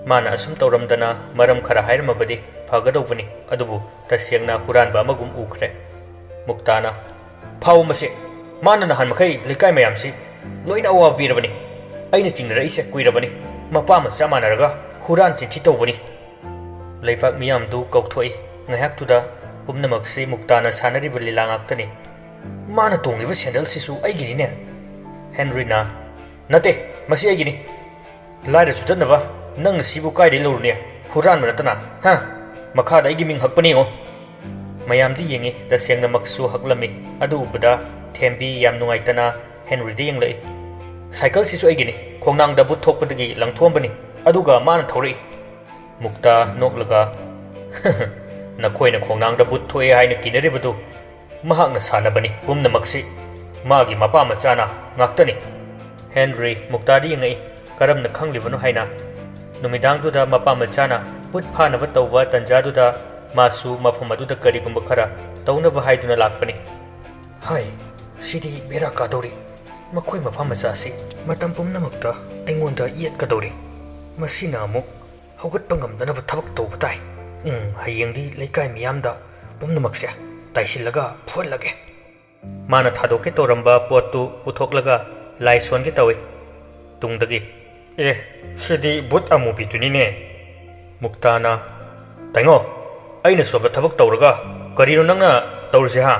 ꯃꯥꯅ ꯑꯁꯨꯝ ꯇꯧꯔꯝꯗꯅ ꯃꯔꯝ ꯈꯔ ꯍꯥꯏꯔꯝꯃꯕꯗꯤ ꯐꯒꯗꯧꯕꯅꯤ, ꯑꯗꯨꯕꯨ ꯇꯁꯦꯡꯅ ꯍꯨꯔꯥꯟꯕ ꯑꯃꯒꯨꯝ ꯎꯈ꯭ꯔꯦ꯫ ꯃꯨꯛꯇꯥꯅ, "ꯐꯥꯎ ꯃꯁꯦ꯫ ꯃꯥꯅ ꯅꯍꯥꯟ ꯃꯈꯩ ꯂꯩꯀꯥꯏ ꯃꯌꯥꯝꯁꯤ ꯂꯣꯏꯅ ꯑꯋꯥꯕ ꯄꯤꯔꯕꯅꯤ꯫ ꯑꯩꯅ ꯆꯤꯡꯅꯔꯛꯏꯁꯦ ꯀꯨꯏꯔꯕꯅꯤ꯫ ꯃꯄꯥ ꯃꯆꯥ ꯃꯥꯟꯅꯔꯒ ꯍꯨꯔꯥꯟ ꯆꯤꯟꯊꯤ ꯇꯧꯕꯅꯤ꯫" ꯂꯩꯕꯥꯛ ꯃꯤꯌꯥꯝꯗꯨ ꯀꯧꯊꯣꯛꯏ꯫ ꯉꯥꯏꯍꯥꯛꯇꯨꯗ ꯄꯨꯝꯅꯃꯛꯁꯤ ꯃꯨꯛꯇꯥꯅ ꯁꯥꯟꯅꯔꯤꯕ ꯂꯤꯂꯥ ꯉꯥꯛꯇꯅꯤ꯫ "ꯃꯥꯅ ꯇꯣꯡꯂꯤꯕ ꯁꯦꯟꯗꯜꯁꯤꯁꯨ ꯑꯩꯒꯤꯅꯤꯅꯦ꯫" ꯍꯦꯟꯔꯤꯅ, "ꯅꯠꯇꯦ, ꯃꯁꯤ ꯑꯩꯒꯤꯅꯤ꯫ ꯂꯥꯏꯔ ꯆꯨꯗꯠꯅꯕ ꯅꯪꯅ ꯁꯤꯕꯨ ꯀꯥꯏꯗꯩ ꯂꯧꯔꯨꯅꯤ? ꯍꯨꯔꯥꯟꯕ ꯅꯠꯇꯅ, ꯍꯥ? ꯃꯈꯥꯗ ꯑꯩꯒꯤ ꯃꯤꯡ ꯍꯛꯄꯅꯤ ꯌꯦꯡꯉꯣ꯫" ꯃꯌꯥꯝꯗꯤ ꯌꯦꯡꯉꯤ, ꯇꯁꯦꯡꯅꯃꯛꯁꯨ ꯍꯛꯂꯝꯃꯤ꯫ ꯑꯗꯨ ꯎꯕꯗ ꯊꯦꯝꯕꯤ ꯌꯥꯝ ꯅꯨꯡꯉꯥꯏꯇꯅ ꯍꯦꯟꯔꯤꯗ ꯌꯦꯡꯂꯛꯏ꯫ "ꯁꯥꯏꯀꯜꯁꯤꯁꯨ ꯑꯩꯒꯤꯅꯤ, ꯈꯣꯡꯅꯥꯡꯗ ꯕꯨꯠ ꯊꯣꯛꯄꯗꯒꯤ ꯂꯪꯊꯣꯛꯑꯝꯕꯅꯤ, ꯑꯗꯨꯒ ꯃꯥꯅ ꯊꯧꯔꯛꯏ꯫" ꯃꯨꯛꯇꯥ ꯅꯣꯛꯂꯒ, "ꯅꯈꯣꯏꯅ ꯈꯣꯡꯅꯥꯡꯗ ꯕꯨꯠ ꯊꯣꯛꯑꯦ ꯍꯥꯏꯅ ꯀꯤꯅꯔꯤꯕꯗꯨ ꯃꯍꯥꯛꯅ ꯁꯥꯟꯅꯕꯅꯤ꯫ ꯄꯨꯝꯅꯃꯛꯁꯤ ꯃꯥꯒꯤ ꯃꯄꯥ ꯃꯆꯥꯅ ꯉꯥꯛꯇꯅꯤ꯫" ꯍꯦꯟꯔꯤ ꯃꯨꯛꯇꯥꯗ ꯌꯦꯡꯉꯛꯏ, ꯀꯔꯝꯅ ꯈꯪꯂꯤꯕꯅꯣ ꯍꯥꯏꯅ꯫ ꯅꯨꯃꯤꯗꯥꯡꯗꯨꯗ ꯃꯄꯥ ꯃꯆꯥꯅ ꯕꯨꯠ ꯐꯥꯅꯕ ꯇꯧꯕ ꯇꯟꯖꯥꯗꯨꯗ ꯃꯥꯁꯨ ꯃꯐꯝ ꯑꯗꯨꯗ ꯀꯔꯤꯒꯨꯝꯕ ꯈꯔ ꯇꯧꯅꯕ ꯍꯥꯏꯗꯨꯅ ꯂꯥꯛꯄꯅꯤ꯫ "ꯍꯥꯏ, ꯁꯤꯗꯤ ꯕꯦꯔꯥ ꯀꯥꯗꯧꯔꯤ꯫ ꯃꯈꯣꯏ ꯃꯄꯥ ꯃꯆꯥꯁꯤ ꯃꯇꯝ ꯄꯨꯝꯅꯃꯛꯇ ꯑꯩꯉꯣꯟꯗ ꯌꯦꯠꯀꯗꯧꯔꯤ꯫ ꯃꯁꯤꯅ ꯑꯃꯨꯛ ꯍꯧꯒꯠꯄ ꯉꯝꯗꯅꯕ ꯊꯕꯛ ꯇꯧꯕ ꯇꯥꯏ꯫ ꯎꯝ, ꯍꯌꯦꯡꯗꯤ ꯂꯩꯀꯥꯏ ꯃꯤꯌꯥꯝꯗ ꯄꯨꯝꯅꯃꯛꯁꯦ ꯇꯥꯏꯁꯤꯜꯂꯒ ꯐꯨꯍꯜꯂꯒꯦ꯫" ꯃꯥꯅ ꯊꯥꯗꯣꯛꯀꯦ ꯇꯧꯔꯝꯕ ꯄꯣꯠꯇꯨ ꯄꯨꯊꯣꯛꯂꯒ ꯂꯥꯏ ꯁꯣꯟꯒꯦ ꯇꯧꯏ꯫ ꯇꯨꯡꯗꯒꯤ, ꯑꯦ, ꯁꯤꯗꯤ ꯚꯨꯠ ꯑꯃꯨꯕꯤꯗꯨꯅꯤꯅꯦ꯫ ꯃꯨꯛꯇꯥꯅ, "ꯇꯥꯏꯉꯣ, ꯑꯩꯅ ꯁꯣꯝꯗ ꯊꯕꯛ ꯇꯧꯔꯒ ꯀꯔꯤꯅꯣ ꯅꯪꯅ ꯇꯧꯔꯤꯁꯦ, ꯍꯥ?"